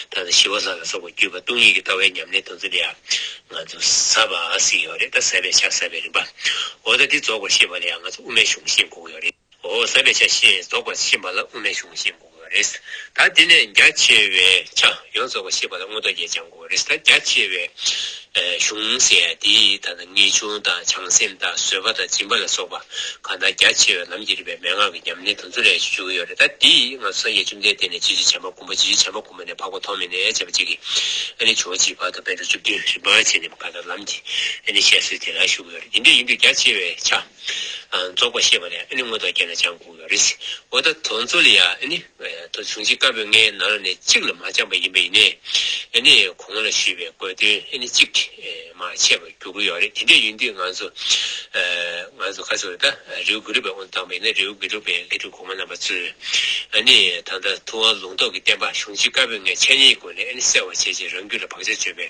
ད་ལྟ་ཞི་བ་ལྷ་ལ་སོགས་པ་བརྒྱུད་པ་སྟོང་ཉིད་ཀྱི་ལྟ་བའི་ཉམས་ལེན་དེ་ཚོ་ལ་ཡང་ང་ཚོ་ཟབ་པ་ཟེར་གྱི་ཡོད་རེད། ད་ཟབ་པའི་ཆ། ཟབ་པའི་རིམ་པ། འོ། ད་འདི་རྫོགས་པར་ཤེས་པ་ལ་ཡང་ང་ཚོ་དབུ་མའི་གཞུང་ཤེས་དགོས་ཀྱི་ཡོད་རེད། འོ། ཟབ་པའི་ཆ་ཤེས། རྫོགས་པར་ཤེས་པ་ལ་དབུ་མའི་གཞུང་ཤེས་དགོས་ཀྱི་ཡོད་རེད། རེད། ད་དེ་ནས་རྒྱ་ཆེ་བའི་ཆ་ཡོངས་རྫོགས་པ་ཤེས་པ་ལ་མངོན་རྟོགས་རྒྱས་སྦྱང་དགོས་རེད། ད་རྒྱ་ཆེ་བའི་གཞུང་ཟེར་ཡ་དེ་ད་ལྟ་ངེས་འབྱུང་དང་བྱང་སེམས་དང་བཟོད་པ་དང་སྦྱིན་པ་ལ་སོགས་པ་གང་ལྟར་རྒྱ་ཆེ་བའི་ལམ་གྱི་རིམ་པའི་མན་ངག་གི་ཉམས་ལེན་དེ་ཚོ་ལ་ཞུ་གི་ཡོད་རེད། ད་དེ་ང་ཚོ་སངས་རྒྱས་བཅོམ་ལྡན་འདས་ནས་རྗེ་བཙུན་བྱམས་པ་མགོན་པོ། རྗེ་བཙུན་བྱམས་པ་མགོན་པོ་ནས་འཕགས་པ་ཐོགས་མེད་ནས་བྱས་པ་གཅིག་གིས་ཨ་ནི་ཇོ་བོ་རྗེ་བར་དུ་པཎ་གྲུབ་བཅུ་བདུན་རིམ་པ་བྱས་ནས་གང་ལྟར་ལམ་གྱི་ཨ་ནི་བཤད་སྲོལ་དེ་ལ་ཞུ་གི་ཡོད་རེད། དེ་འདྲ་ཡིན་དུས་རྒྱ་ཆེ་བའི་ཆ་རྫོགས་པ་ཤེས་པ་ལ་ཨ་ནི་མངོན་རྟོགས་རྒྱན་ལ་སྦྱང་དགོས་ཡོད་རེད། འོ་ད་དོན་ཚོ་ལ་ཡ་ཨ་ནི་ད་གཞུང་ཆེན་བཀའ་པོད་ལྔའི་ནང་ལ་ནས་གཅིག་ལ་མ་སྦྱངས་པ་ཡིན་པ་ཡིན་ནའི་ཨ་ནི་གོང་ལ་ཞུས་པའི་དགོས་དོན་ཨ་ནི་གཅིག་མར་ཆད་པར་འགྱུར་གྱི་ཡོད་རེད། དེ་འདྲ་ཡིན་དུས་ང་ཚོ་ང་ཚོ་ཁ་ཚོ་ད་རེའུ་དགེ་ལུགས་པའི་དབང་དུ་བཏང་པ་ཡིན་ན་རེའུ་དགེ་ལུགས་པའི་དགེ་ཕྲུག་གོང་མ་རྣམ་པ་ཚོས་ཨ་ནི་ད་ལྟ་ཐུབ་དབང་ལུང་རྟོགས་ཀྱི་བསྟན་པ་གཞུང་ཆེན་བཀའ་པོད་ལྔའི་ཆ་རྙིང་སྒོ་ནས་ཨ་ནི་གསལ་བར་བྱས་རྗེས་རང་རྒྱུད་ལ་བག་ཆགས་བཅོས་པའི་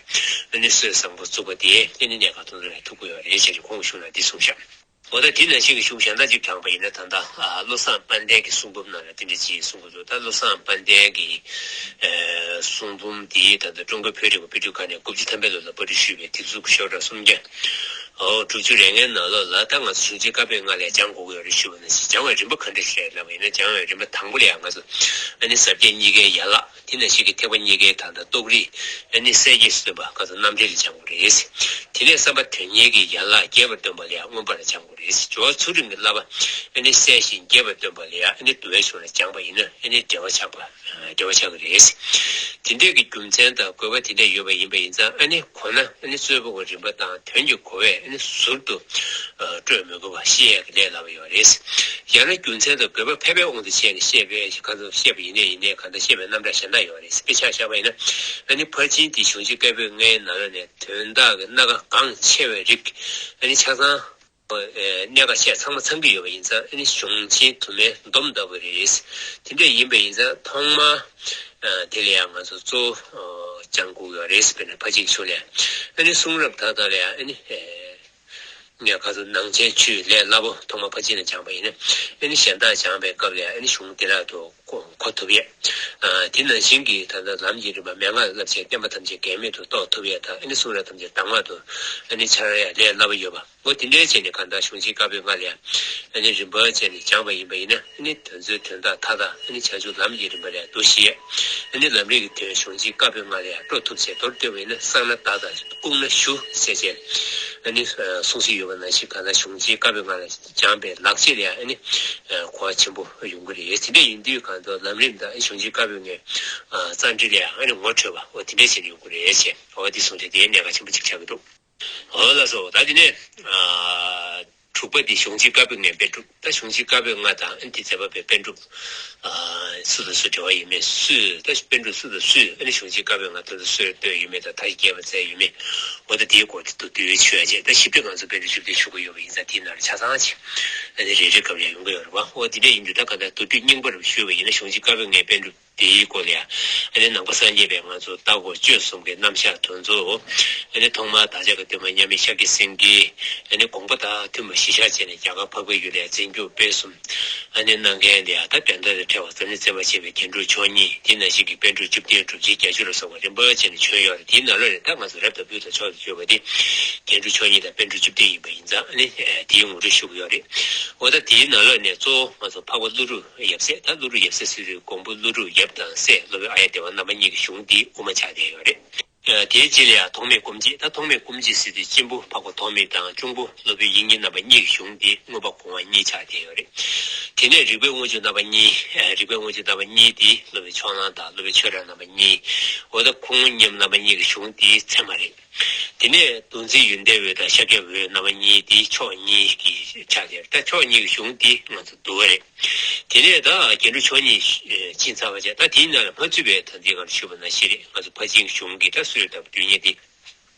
ཨ་ནི་སྲོལ་བཟང་པོ་བཙུགས་པ་དེ་ཨ་ནི་གནད་འགག་དོན་ཚོ་ལ་ཐུག་གི་ཡོད་རེད་ཅེས་ཁོང་གི་གཞུང་ལ་འདི་གསུངས་ཤག་འོ་ད་དེ་ནང་བཞིན་གྱི་གཞུང་གཞན་དག་ཅིག་དྲངས་པ་ཡིན་ན་ད་ལྟ་ཨ་བློ་བཟང་དཔལ་ལྡན་གྱི་གསུང་འབུམ་ནང་ལ་དེ་འདྲ་ཅིག་གསུང་གི་འདུག་ད་བློ་བཟང་དཔལ་ལྡན་གྱི་ཨ་གསུང་འབུམ་དེ་ད་ལྟ་ཀྲུང་གོའི་བོད་རིག་པ་དཔེ་སྐྲུན་ཁང་ནས་དགུ་བཅུ་ཐམ་པའི་ལོ་ལ་པར་སྐྲུན་ཞུས་པའི་དེབ་གཟུགས་ཤོག་གྲངས་སུམ་བརྒྱ་ཨོ་དྲུག་ཅུ་རེ་ལྔའི་ནང་ལོགས་ལ་ད་ང་ཚོ་གཞུང་ཆེན་བཀའ་པོད་ལྔ་ལ་སྦྱང་དགོས་ཀྱི་ཡོད་རེད་ཞུས་པ་ནང་བཞིན་སྦྱང་བའི་རིམ་པ་ག་འདྲ་ཞིག་རེད་ལབ་པ་ཡིན་ན་སྦྱང་བའི་རིམ་པ་དང་པོ་ལ་ཡང་ང་ཚོ་ཨ་ནི་ཟབ་རྒྱས་གཉིས་ཀའི་ཡན་ལག་དེ་ནང་བཞིན་གྱི་ཐེག་པ་གཉིས་ཀའི་ད་ལྟ་རྟོགས་རིགས་ཨ་ནི་གསལ་བྱེད་སུ་སྟོན་པ་ཁ་ཚོ་རྣམ་འགྲེལ་ལ་སྦྱང་དགོས་རེད། དེ་ནས་བསམ་པ་དོན་གཉེར་གྱི་ཡན་ལག་རྒྱས་པར་སྟོན་པ་ལ་ཡང་མངོན་པར་སྦྱང་དགོས་རེད། སྦྱོར་བ་ཚུལ་ཁྲིམས་ཀྱི་བསླབ་པ་ཨ་ནི་གསལ་ཞིང་རྒྱས་པར་སྟོན་པ་ལ་ཡང་ཨ་ནི་འདུལ་བའི་གཞུང་ལ་སྦྱངས་པ་ཡིན་ན་ཨ་ནི་འབྲེལ་བ་ཆགས་པ་འབྲེལ་བ་ཆགས་ཀྱི་རེད། དེ་འདྲས་ཀྱི་རྒྱུ་མཚན་དང་དགོས་པ་དེ་འདྲས་ཡོད་པ་ཡིན་པ་ཡིན་ཙང་ཨ་ནི་གོ་ན་ཨ་ནི་རྩོད་པ་གི་རིམ་པ་དང་དོན་གྱི་གོ་བས་ཨ་ནི་ཟུར་དུ་སྤྲོད་མི་དགོས་པ་ཤེས་ཡག་གི་ལས་སླ་པོ་ཡོད་རེད། ཡང་ན་རྒྱུ་མཚན་དང་དགོས་པ་ཕལ་པའི་དབང་དུ་བྱས་ནས་བཤད་པའི་གང་ཙམ་བཤད་པ་ཡིན་ནའི་ཡིན་ནའི་གང་ལྟར་བཤད་པའི་རྣམ་གྲངས་གཞན་དག་ཡོད་རེད། དཔེ་ཆ་བཞག་པ་ཡིན་ན་ཨ་ནི་ཕར་ཕྱིན་དེ་གཞུང་ཆེན་བཀའ་པོད་ལྔའི་ནང་ལ་ནས་དོན་དག་གི་སྣ་ཁ་གང་ཆེ་བའི་རིགས་ཨ་ནི་ཆ་ཚང་གནད་འགག་བཤད་ཚང་མ་ཚང་གི་ཡོད་པ་ཡིན་ཙང་ཨ་ནི་གཞུང་ཆེན་དུ་མའི་འདོམ་ལྟ་བུ་རེད། དེ་འདྲ་ཡིན་པ་ཡིན་ཙང་ཐོག་མར་དེ་ལ་ཡང་ང་ཚོ་གཙོ་བོ་སྦྱང་དགོས་ཡོད་རེད། དཔེར་ན་ཕར་ཕྱིན་གྱི་གཞུང་ལ་ཨ་ནི་གསུང་རབ་དག་དག་ལ་ཡང་ཨ་ནི། ངས་ཁ་སང་ནང་ཆེན་ཆོས་ལས་སླ་པོ་ཐོག་མ་ཕར་ཕྱིན་ལ་སྦྱངས་པ་ཡིན་ན་ཨ་ནི་གཞན་དག་སྦྱངས་པའི་སྐབས་ལ་ཨ་ནི་གཞུང་དེ་དག་ཏུ་གོ་གོ་ཐུབ་ཡས། དེ་ནང་བཞིན་གྱི་ད་ལྟ་ལམ་གྱི་རིམ་པ་མན་ངག་བསླབ་བྱའི་བསྟན་པ་ཐམས་ཅད་འགལ་མེད་དུ་རྟོགས་ཐུབ་ཡས་དང་ཨ་ནི་གསུང་རབ་ཐམས་ཅད་གདམས་ངག་ཏུ་ཨ་ནི་འཆར་ཡས་ལས་སླ་པོ་ཡོད་པ། འོ་དེ་འདྲའི་བྱས་ནས་གང་ལྟར་གཞུང་ཆེན་བཀའ་པོད་ལྔ་ལ་ཨ་ནི་རིམ་པ་བྱས་ནས་སྦྱངས་པ་ཡིན་པ་ཡིན་ན་ཨ་ནི་དོན་ཚུལ་དོན་དག་མཐའ་དག་ཨ་ནི་བྱང་ཆུབ་ལམ་གྱི་རིམ་པ་ལ་འདུ་ཤེས་ཨ་ནི་ལམ་རིམ་གྱི་དོན་གཞུང་ཆེན་བཀའ་པོད་ལྔ་ལ་སྤྲོ་ཐུབ་ཚེ་མདོར་བསྡུས་པ་ཡིན་ན་བསགས་ན་བདག་དང་བསྐུངས་ན་གཞུ་ཟེར་བྱས་ཨ་ནི་གསུང་སྲོལ་ཡོད་པ་ནང་བཞིན་གང་ལྟར་གཞུང་ཆེན་བཀའ་པོད་ལྔ་ལ་སྦྱངས་པའི་ལག་རྗེས་ལ་ཨ་ནི་གོ་བ་ཆེན་པོ་ཡོང་གི་རེད། དེ་འདྲ་ཡིན་དུས་གང་ལྟར་ལམ་རིམ་དང་གཞུང་ཆེན་བཀའ་པོད་ལྔའི་རྩ་འགྲེལ་ལ་ཨ་ནི་ངོ་འཕྲོད་པ་འོ་དེ་འདྲ་བྱས་ནས་ཡོང་གི་རེད་ཅེས་འོ་དེ་གསུངས་ཏེ་དེའི་གནད་འགག་ཆེན་པོ་གཅིག་ཆགས་ཀྱི་འདུག་འོ་ལགས་སོ། ད་དེ་ནས་ཨ་དྲུག་པ་དེ་གཞུང་ཆེན་བཀའ་པོད་ལྔའི་པཎ་གྲུབ། ད་གཞུང་ཆེན་བཀའ་པོད་ལྔ་དང་ཨ་ནི་དེ་མཛད་པ་པའི་པཎ་གྲུབ་ཨ་སུ་དང་སུ་འབྲེལ་བ་ཡོད་མེད་སུས་ད་པཎ་གྲུབ་སུ་དང་སུས་ཨ་ནི་གཞུང་ཆེན་བཀའ་པོད་ལྔ་དོན་དུ་སུས་བཏོན་ཡོད་མེད་དང་མཐའ་བཞི་རྒྱས་པར་མཛད་ཡོད་མེད་འོ་ད་དེའི་སྐོར་དེ་མདོར་བསྡུས་ཆོས་བྱས། ད་ཞིབ་ཕྲ་ང་ཚོ་པཎ་གྲུབ་བཅུ་བདུན་ཞུ་གི་ཡོད་པ་ཡིན་ཙང་དེའི་ནང་ལ་ཆ་ཚང་ཅིག་ཨ་ནི་རེ་རེ་སྐབས་ལ་ཡོང་གི་ཡོད་རེད་པ། འོ་དེ་འདྲ་ཡིན་དུས་ད་ག་ད་མདོར་བསྡུས་རྙིང་པར་ཞུས་པ་ཡིན་ན་གཞུང་ཆེན་བཀའ་པོད་ལྔའི་པཎ་གྲུབ། དེའི་སྐོར་ལ་ཡང་ཨ་ནི་ནང་པ་སངས་རྒྱས་པའི་ང་ཚོ་ལྟ་སྒོམ་སྤྱོད་གསུམ་གྱི་རྣམ་གཞག་དོན་ཚོ་ཨ་ནི་ཐོག་མར་བདག་ཅག་གི་སྟོན་པ་མཉམ་མེད་ཤཱཀྱ་སེང་གེ་ཨ་ནི་དགོངས་པ་དང་མཐུན་པ་གཞིར་བཞག་བྱས་ནས་རྒྱ་གར་འཕགས་པའི་ཡུལ་ལ་འཛིན་སྐྱོང་སྤེལ་གསུམ་ཨ་ནི་གནང་མཁན་དེ་ཡང་ད་དོན་དག་དང་བྲལ་བ་འཛམ་གླིང་བཙན་པ་བྱེད་པའི་རྒྱན་དྲུག་མཆོག་གཉིས་དེ་ནང་བཞིན་གྱི་པཎ་གྲུབ་བཅུ་བདུན་གྲུབ་ཆེན་བརྒྱད་ཅུ་ལ་སོགས་པ་རིམ་པ་བྱས་ནས་བྱོན་ཡོད་རེད། དེའི་ནང་ལོགས་ནས་ད་ང་ཚོ་རབ་དང་བསྟུན་དང་མཆོག་ཏུ་གྱུར་པ་དེ་རྒྱན་དྲུག་མཆོག་གཉིས་དང་པཎ་གྲུབ་བཅུ་བདུན་ཡིན་པ་ཡིན་ཙང་ཨ་ནི་དེའི་ངོ་སྤྲོད་ཞུ་གི་ཡོད་རེད། འོ་ད་དེའི་ནང་ལོགས་ནས་གཙོ་བོ་ང་ཚོ་འཕགས་པ་ཀླུ་སྒྲུབ་ཡབ་སྲས། ད་ཀླུ་སྒྲུབ་ཡབ་སྲས་ཟེར་དུས་མགོན་པོ་ཀླུ་སྒྲུབ་ཡབ་དང་སྲས་སློབ་དཔོན་ཨཱརྱ་དེ་བ་རྣམ་པ་གཉིས་ཀྱི་གཞུང་འདི་དབུ་མ་ཆགས་བསྡད་ཡོད་རེད། དེའི་རྗེས་ལ་ཡང་ཐོགས་མེད་སྐུ་མཆེད། ད་ཐོགས་མེད་སྐུ་མཆེད་ཟེར་དུས་གཅེན་པོ་འཕགས་པ་ཐོགས་མེད་དང་གཅུང་པོ་སློབ་དཔོན་དབྱིག་གཉེན་རྣམ་པ་གཉིས་ཀྱི་གཞུང་འདི་མངོན་པ་གོ་འཕང་གཉིས་ཆགས་བསྡད་ཡོད་རེད། དེ་ནས་རིག་པའི་དབང་ཕྱུག་རྣམ་པ་གཉིས། རིག་པའི་དབང་ཕྱུག་རྣམ་པ་གཉིས་འདི་སློབ་དཔོན་ཕྱོགས་གླང་དང་སློབ་དཔོན་ཆོས་གྲགས་རྣམ་པ་གཉིས། འོ་ད་ཁོང་མཉམ་རྣམ་པ་གཉིས་ཀྱི་གཞུང་འདི་ཚད་མ་རེད། དེ་ནས་གདུང་འཛིན་ཡོན་ཏན་འོད་དང་ཤཱཀྱ་འོད་རྣམ་པ་གཉིས་དེ་ཕྱོགས་གཉིས་ཀྱི་ཆ་དེར་ད་ཕྱོགས་གཉིས་ཀྱི་གཞུང་དེ་ང་ཚོ་འདུལ་བ་རེད། དེ་ནས་ད་རྒྱན་དྲུག་མཆོག་གཉིས་ཕྱིན་ཚར་བ་བྱས། ད་དེའི་ནང་ལ་མ་ཚུད་པའི་ད་འདི་ག་རེ་ཞུས་པ་ནང་བཞིན་རེད། ང་ཚོ་ཕར་ཕྱིན་གཞུང་གི་ད་སྲོལ་ལྟ་བུ་དུས་གཉིས་དེ་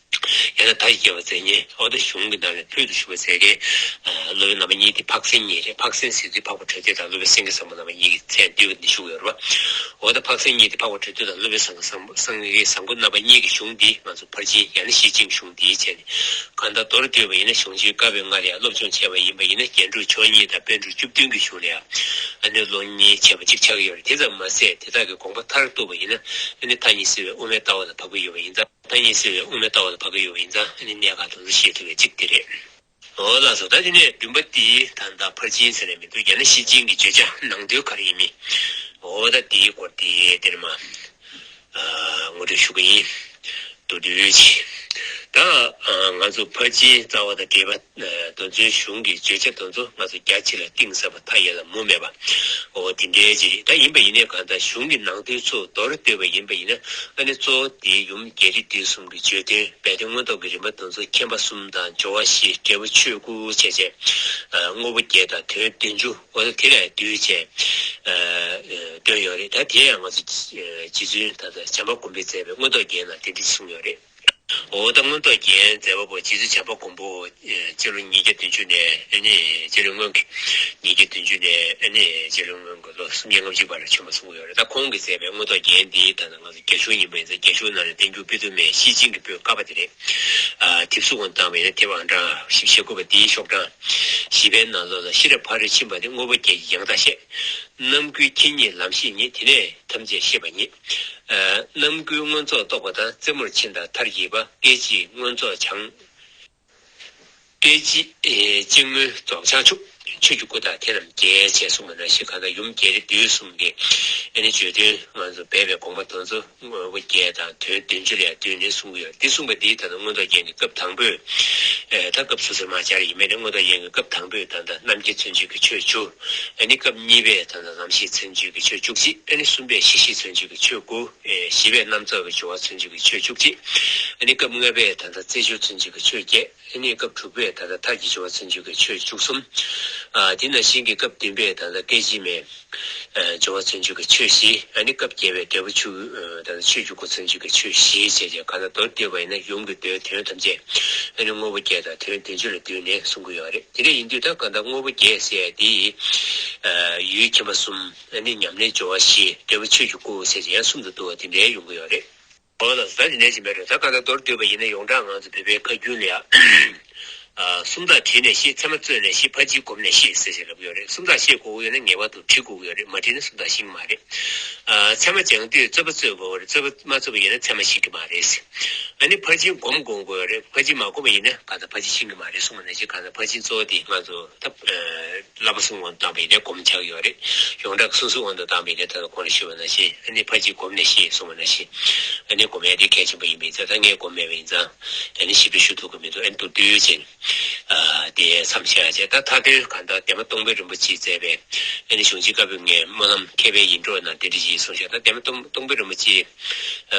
ཡང་ན་ད་ཡི་སྐྱེ་བ་མཛད་ཉེ་འོ་ད་གཞུང་གི་ནང་ལ་ཕུལ་དུ་ཞུགས་པ་མཛད་མཁན་སློབ་དཔོན་རྣམ་པ་གཉིས་དེ་འཕགས་སེང་གཉིས་རེད། འཕགས་སེང་ཟེར་དུས་འཕགས་པ་དྲོད་རྟེན་དང་སློབ་དཔོན་སེང་གེ་བཟང་པོ་རྣམ་པ་གཉིས་ཀྱི་མཚན་བསྡུས་པ་འདི་ཞུ་གི་ཡོད་རེད་པ། འོ་ད་འཕགས་སེང་གཉིས་དེ་འཕགས་པ་དྲོད་རྟེན་དང་སློབ་དཔོན་སེང་གེ་བཟང་པོ་རྣམ་པ་གཉིས་ཀྱི་གཞུང་འདི་ང་ཚོ་ཕར་ཕྱིན་ཡང་ན་ཤེར་ཕྱིན་གཞུང་འདིའི་ཆ་ནས་གང་ལྟར་མདོར་བསྡུས་པ་ཡིན་ན་གཞུང་ཆེན་བཀའ་པོད་ལྔ་ལ་ཡང་སློབ་སྦྱོང་བྱས་པ་ཡིན་པ་ཡིན་ན་རྒྱན་དྲུག་མཆོག་གཉིས་དང་པཎ་གྲུབ་བཅུ་བདུན་གྱི་གཞུང་ལ་ཡང་ཨ་ནི་ལོ་གཉིས་བྱས་པ་གཅིག་ཆགས་ཀྱི་ཡོད་རེད། དེ་ཙམ་མ་ཟད་དེ་དག་གི་དགོངས་པ་མཐར་གཏུགས་པ་ཡིན་ན་ཨ་ནི་མཐའ་གཉིས་བསྲེ་བའི་དབུ་མའི་ལྟ་བ་ལ་བབས་ཀྱི་ཡོད་པ་ཡིན་ཙང་། མཐའ་གཉིས་བསྲེ་བའི་དབུ་མའི་ལྟ་བ་ལ་བབས་ཀྱི་ཡོད་པ་ཡིན་ཙང་ཨ་ནི་གནད་འགག་དེ་ཚོ་ཤེས་ཐུབ་པའི་གཅིག་དེ་རེད། འོ་ལགས་སོ། ད་དེ་ནས་བདུན་པ་དེ་ད་ལྟ་ཕར་ཕྱིན་ཟེར་ནས་མི་འདུག་ཡང་ན་ཤེར་ཕྱིན་གྱི་བརྗོད་བྱ་ནང་དོན་ག་རེ་ཡིན་མིན། འོ་ད་དེའི་སྐོར་དེ་དེར་མ་ངོ་སྤྲོད་ཞུ་གི་ཡིན། མདོར་བསྡུས་ཅིག་ད་ང་ཚོ་ཕར་ཕྱིན་རྩ་བ་དང་འགྲེལ་པ། དོན་ཚན་གཞུང་གི་བརྗོད་བྱ་དེ་ཚོ་ང་ཚོ་རྒྱ་ཆེ་ལ་གཏིང་ཟབ་པ་མཐའ་ཡས་ལ་མུ་མེད་པ། འོ་དེ་འདྲའི་ཅིག་རེད། ད་ཡིན་པ་ཡིན་ནའི་གང་ལྟར་གཞུང་གི་ནང་དོན་ཚོ་མདོར་བསྡུས་པ་ཡིན་པ་ཡིན་ན་ཨ་ནི་གཙོ་བོ་དེ་ཡུམ་རྒྱས་འབྲིང་བསྡུས་གསུམ་གྱི་བརྗོད་དོན་སྦས་དོན་མངོན་རྟོགས་ཀྱི་རིམ་པ་དེ་ཚོ་མཁྱེན་པ་གསུམ་དང་སྦྱོར་བ་བཞི་འབྲས་བུ་ཆོས་དགུ་བྱས་བྱས། དངོས་པོ་བརྒྱད་དང་དོན་བདུན་ཅུ། འོ་ད་དེ་ལས་བསྡུས་བྱས། སྟོན་ཡོད་རེད། ད་དེ་ཡང་ང་ཚོ་རྗེ་བཙུན་ད་ལྟ་བྱམས་པ་མགོན་པོས་མཛད་པའི་མངོན་རྟོགས་རྒྱན་ལ་དེ་འདྲ་གསུངས་ཡོད་རེད། འོ་ད་མངོན་རྟོགས་རྒྱན་མཛད་པ་པོ་རྗེ་བཙུན་བྱམས་པ་མགོན་པོ་སྤྱི་ལོ་ཉིས་བརྒྱ་བདུན་ཅུ་ནས་ཨ་ནི་སྤྱི་ལོ་སྔོན་གྱི་ཉིས་བརྒྱ་བདུན་ཅུ་ནས་ཨ་ནི་སྤྱི་ལོ་སྔོན་གྱི་ལོ་སུམ་བརྒྱ་ལྔ་བཅུ་བར་ལ་བྱོན་པ་གསུངས་ཡོད་རེད། ད་ཁོང་གིས་མཛད་པའི་མངོན་རྟོགས་རྒྱན་འདི་ད་ལྟ་ང་ཚོ་རྒྱ་གཞུང་ཡིན་པ་ཡིན་ཙང་རྒྱ་གཞུང་ནང་ལ་བསྟན་འགྱུར་དཔེ་མཐུན་མའི་ཤེར་ཕྱིན་གྱི་པོད་ཀ་པ་དེ་རེད། དེབ་གཟུགས་ཀུན་བཏང་བས་ན་དེབ་ཨང་གྲངས་བཞི་བཅུ་ཞེ་དགུ་པ་འདིའི་ཤོག་གྲངས་བཞི་པའི་ནང་ལོགས་ལ་ཤེས་རབ་ཕ་རོལ་ཕྱིན་པ་དེ་དངོས་པོ་བརྒྱད་ཀྱི་ཡང་དག་བཤད། རྣམ་ཀུན་མཁྱེན་ཉིད་ལམ་ཤེས་ཉིད། དེ་ནས་ཐམས་ཅད་ཤེས་པ་ཉིད། རྣམ་ཀུན་མངོན་རྫོགས་རྟོགས་པ་དང་རྩེ་མོར་ཕྱིན་དང་མཐར་གྱིས་པ། སྐད་ཅིག་མངོན་རྫོགས་བྱང་། སྐད་ཅིག་ཅིག་མངོན་རྫོགས་བྱང་ཆུབ། ཆོས་ཀྱི་སྐུ་དང་དེ་རྣམས་རྒྱས་བྱས་གསུངས་པ་ནང་བཞིན་གང་ལྟར་ཡུམ་རྒྱས་འབྲིང་བསྡུས་གསུམ་གྱི་ཨ་ནི་བརྗོད་དོན་ང་ཚོ་སྦས་པའི་དགོངས་པ་དེ་ཚོ་དངོས་པོ་བརྒྱད་དང་དོན་བདུན་ཅུ་ལས་བསྡུས་ནས་གསུང་གི་ཡོད། འདི་གསུངས་པ་འདིའི་ད་ལྟ་མངོན་རྟོགས་རྒྱན་གྱི་སྐབས་དང་པོས། ཨེ་ད་སྐབས་སོ་སོའི་མ་སྦྱར་ཡིན་མིན་ནི་མངོན་རྟོགས་རྒྱན་གྱི་སྐབས་དང་པོས་ད་ལྟ་རྣམ་མཁྱེན་མཚོན་བྱེད་ཀྱི་ཆོས་བཅུ། ཨ་ནི་སྐབས་གཉིས་པས་ད་ལྟ་ལམ་ཤེས་མཚོན་བྱེད་ཀྱི་ཆོས་བཅུ་གཅིག་ཨ་ནི་གསུམ་པས་ཤེས་བཞིན་མཚོན་བྱེད་ཀྱི་ཆོས་དགུ། ཨེ་བཞི་པས་རྣམ་རྫོགས་ཀྱི་སྦྱོར་བ་མཚོན་བྱེད་ཀྱི་ཆོས་བཅུ་གཅིག་ཨ་ནི་སྐབས་ལྔ་པས་ད་ལྟ་རྩེ་སྦྱོར་མཚོན་བྱེད་ཀྱི་ཆོས་བརྒྱད། ཨ་ནི་སྐབས་དྲུག་པས་ད་ལྟ་མཐར་གྱིས་སྦྱོར་བ་མཚོན་བྱེད་ཀྱི་ཆོས་བཅུ་གསུམ། ཨ་དེ་ནང་བཞིན་གྱི་སྐབས་བདུན་པས་ད་ལྟ་སྐད་ཅིག་མའི་སྦྱོར་བ་མཚོན་བྱེད་ཀྱི་ཆོས་བཞི། ཨ་ནི་སྐབས་བརྒྱད་པའི་འབྲས་བུ་ཆོས་དང་ཆོས་ཀྱི་སྐུ་མཚོན་བྱེད་ཀྱི་ཆོས་བཞི་བྱས་རྗེས་གང་ལྟར་མདོར་བསྡུས་པ་ཡིན་ན་ཡུམ་གྱི་མདོའི་དོན་ཐམས་ཅད་ཨ་ནི་དངོས་པོ་བརྒྱད་དང་དོན་བདུན་ཅུ་ལ་བསྡུས་ནས་གསུང་གི་ཡོད་རེད། དེ་འདྲ་ཡིན་དུས་ད་གང་ལྟར་དངོས་པོ་བརྒྱད་ཟེར་ཡ་དེ་ཡི་ཡུལ་མཁྱེན་པ་གསུམ། ཨ་ནི་ཉམས་ལེན་སྦྱོར་བ་བཞི། འབྲས་བུ་ཆོས་ཀྱི་སྐུ་ཟེར་ཡང་གསུམ་དུ་འདུ་བ་དེ་འདྲའི་ཡོང་གི་ཡོད་རེད། འོ་ལགས་སོ། ད་དེ་འདྲ་ཞིག་མེད་རེད། ད་གང་ལྟར་མདོར་བསྡུས་པ་ཡིན་ན་ཡོངས་གྲགས་ང་ཚོ་བོད་པའི་ཁ་རྒྱུན་ལ་ཡ། ཨ་སུམ་རྟགས་དྲིས་ནས་ཤེས། ཚད་མ་རྩོད་ནས་ཤེས། ཕར་ཕྱིན་སྒོམ་ནས་ཤེས་ཟེར་ཞིག་ལབ་ཡོད་རེད། སུམ་རྟགས་ཤེས་དགོས་ཀྱི་ཡོད་ན་ངེས་པར་དུ་དྲི་དགོས་ཀྱི་ཡོད་རེད། མ་དྲིས་ན་སུམ་རྟགས་ཤེས་ཀྱི་མ་རེད། ཨ་ཚད་མ་སྦྱང་དུས་རྩོད་པ་རྩོད་དགོས་ཀྱི་རེད། རྩོད་པ་མ་རྩོད་པ་ཡིན་ན་ཚད་མ་ཤེས་ཀྱི་མ་རེད། ཨ་ནི་ཕར་ཕྱིན་སྒོམ་དགོས་ཀྱི་ཡོད་རེད། ཕར་ཕྱིན་མ་བསྒོམས་པ་ཡིན་ན་གང་ལྟར་ཕར་ཕྱིན་ཤེས་ཀྱི་མ་རེད་གསུངས་པ་ནང་བཞིན་གང་ལྟར་ཕར་ཕྱིན་གཙོ་བོ་དེ་ང་ཚོ་ད། བསླབ་པ་གསུམ་དབང་དུ་བཏང་བ་ཡིན་ན་སྒོམ་ཆགས་ཡོད་རེད། ཡོངས་གྲགས་སོ་སོའི་དབང་དུ་བཏང་བ་ཡིན་ན་ད་ལྟ་གོང་ལ་ཞུས་པ་ནང་བཞིན་ཨ་ནི་ཕར་ཕྱིན་སྒོམ་ནས་ཤེས་གསུངས་པ་ནང་བཞིན་ཨ་ནི་སྒོམ་ཡ་དེ་གལ་ཆེན་པོ་ཡིན་པ་ཡིན་ཙང་། ད་ངས་སྒོམ་མེད་པ་ཡིན་ཙང་ཨ་ནི་ཞིབ་ཕྲ་ཞུ་ཐུབ་ཀྱི་མི་འདུག་ཨ་ནི་མདོར་བསྡུས་བྱས་ནས་དེ་མཚམས་བཞག་བྱས། ད་མཐའ་དོན་གང་ལྟར་འདན་མ་སྟོང་དཔོན་རིན་པོ་ཆེས་མཛད་པའི་ཨ་ནི་གཞུང་ཆེན་བཀའ་པོད་ལྔའི་སྨོན་ལམ་མཁས་པའི་ཡིད་འཕྲོག་ནང་དེ་འདྲ་ཞིག་གསུངས་ཤག་ད་འདན་མ་སྟོང་སྟོང་དཔོན་རིན་པོ་ཆེའི་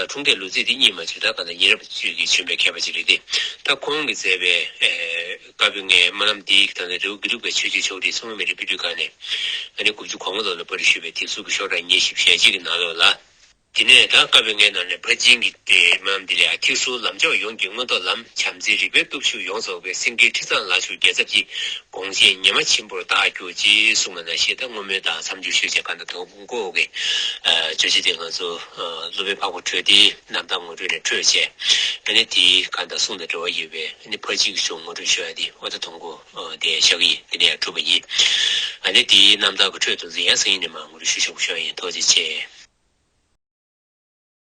འཁྲུངས་འདས་ལོ་ཚིགས་དེ་རྙེད་མ་བྱུང་། ད་གང་ལྟར་ཉེ་རབས་ཅིག་གིས་བྱོན་པའི་མཁས་པ་ཅིག་རེད་དེ། ད་ཁོང་གིས་མཛད་པའི་བཀའ་པོད་ལྔའི་སྨོན་ལམ་འདི་ད་ལྟ་རི་བོ་དགེ་ལུགས་པའི་ཆོས་བརྒྱུད་ཕྱོགས་སྒྲིག་མཚོ་སྔོན་མི་རིགས་དཔེ་སྐྲུན་ཁང་ནས་ཨ་ནི་དགུ་བཅུ་གོ་ལྔ་ལོ་ལ་པར་ཞུས་པའི་དེབ་གཟུགས་ཀྱི་ཤོག་གྲངས་ཉི་ཤུ་ཞེ་གཅིག་གི་ནང་ལོགས་ལ། དེ་ནས་ད་བཀའ་པོད་ལྔའི་ནང་ནས་ཕར་ཕྱིན་གྱི་དེ་སྨོན་ལམ་འདི་ལ་ཡང་། ཐེག་གསུམ་ལམ་མཆོག་ཡོངས་ཀྱི་མངོན་རྟོགས་ལམ། བྱམས་བརྩེའི་རིག་པའི་སྟོབས་ཤུགས་ཡོངས་རྫོགས་པའི། སེང་གེའི་ཁྲི་གཙང་ལ་བཞུགས་རྒྱལ་ཚབ་ཀྱི། དགོངས་བཞེད་ཉི་མ་ཆེན་པོར་བདག་གྱུར་ཅིག་གསུངས་པ་ནང་བཞིན་ད་བསྔོ་སྨོན་དང་མཚམས་སྦྱོར་ཞུས་བྱས་གང་ལྟར་དོན་གོ་གི་བརྗོད་བྱ་དེ་ང་ཚོ་སློབ་དཔོན་འཕགས་པ་གྲོལ་སྡེའི་རྣམ་ཐར་ངོ་སྤྲོད་ནས་འཕྲོས་བྱས། ཨ་ནི་དེའི་གང་ལྟར་གསུང་དང་འབྲེལ་བ་ཡོད་པའི་ཨ་ནི་ཕར་ཕྱིན་གྱི་གཞུང་ངོ་སྤྲོད་ཞུ་ཡ་དེ་འོ་ད་དོན་གོ་དེ་བཞག་གི་ཡིན། དེ་ནས་ཡང་གྲུབ་པ་ཡིན། ཨ་ནི་དེའི་རྣམ་ཐར་གྱི་འཕྲོས་དེ་ཚོ་ཡང་སང་ཉིན་ནས་མར་ངོ་སྤྲོད་ཞུ་ཆོག་པ་ཞུ་ཡ་ཡིན། ཐུགས་རྗེ་ཆེ།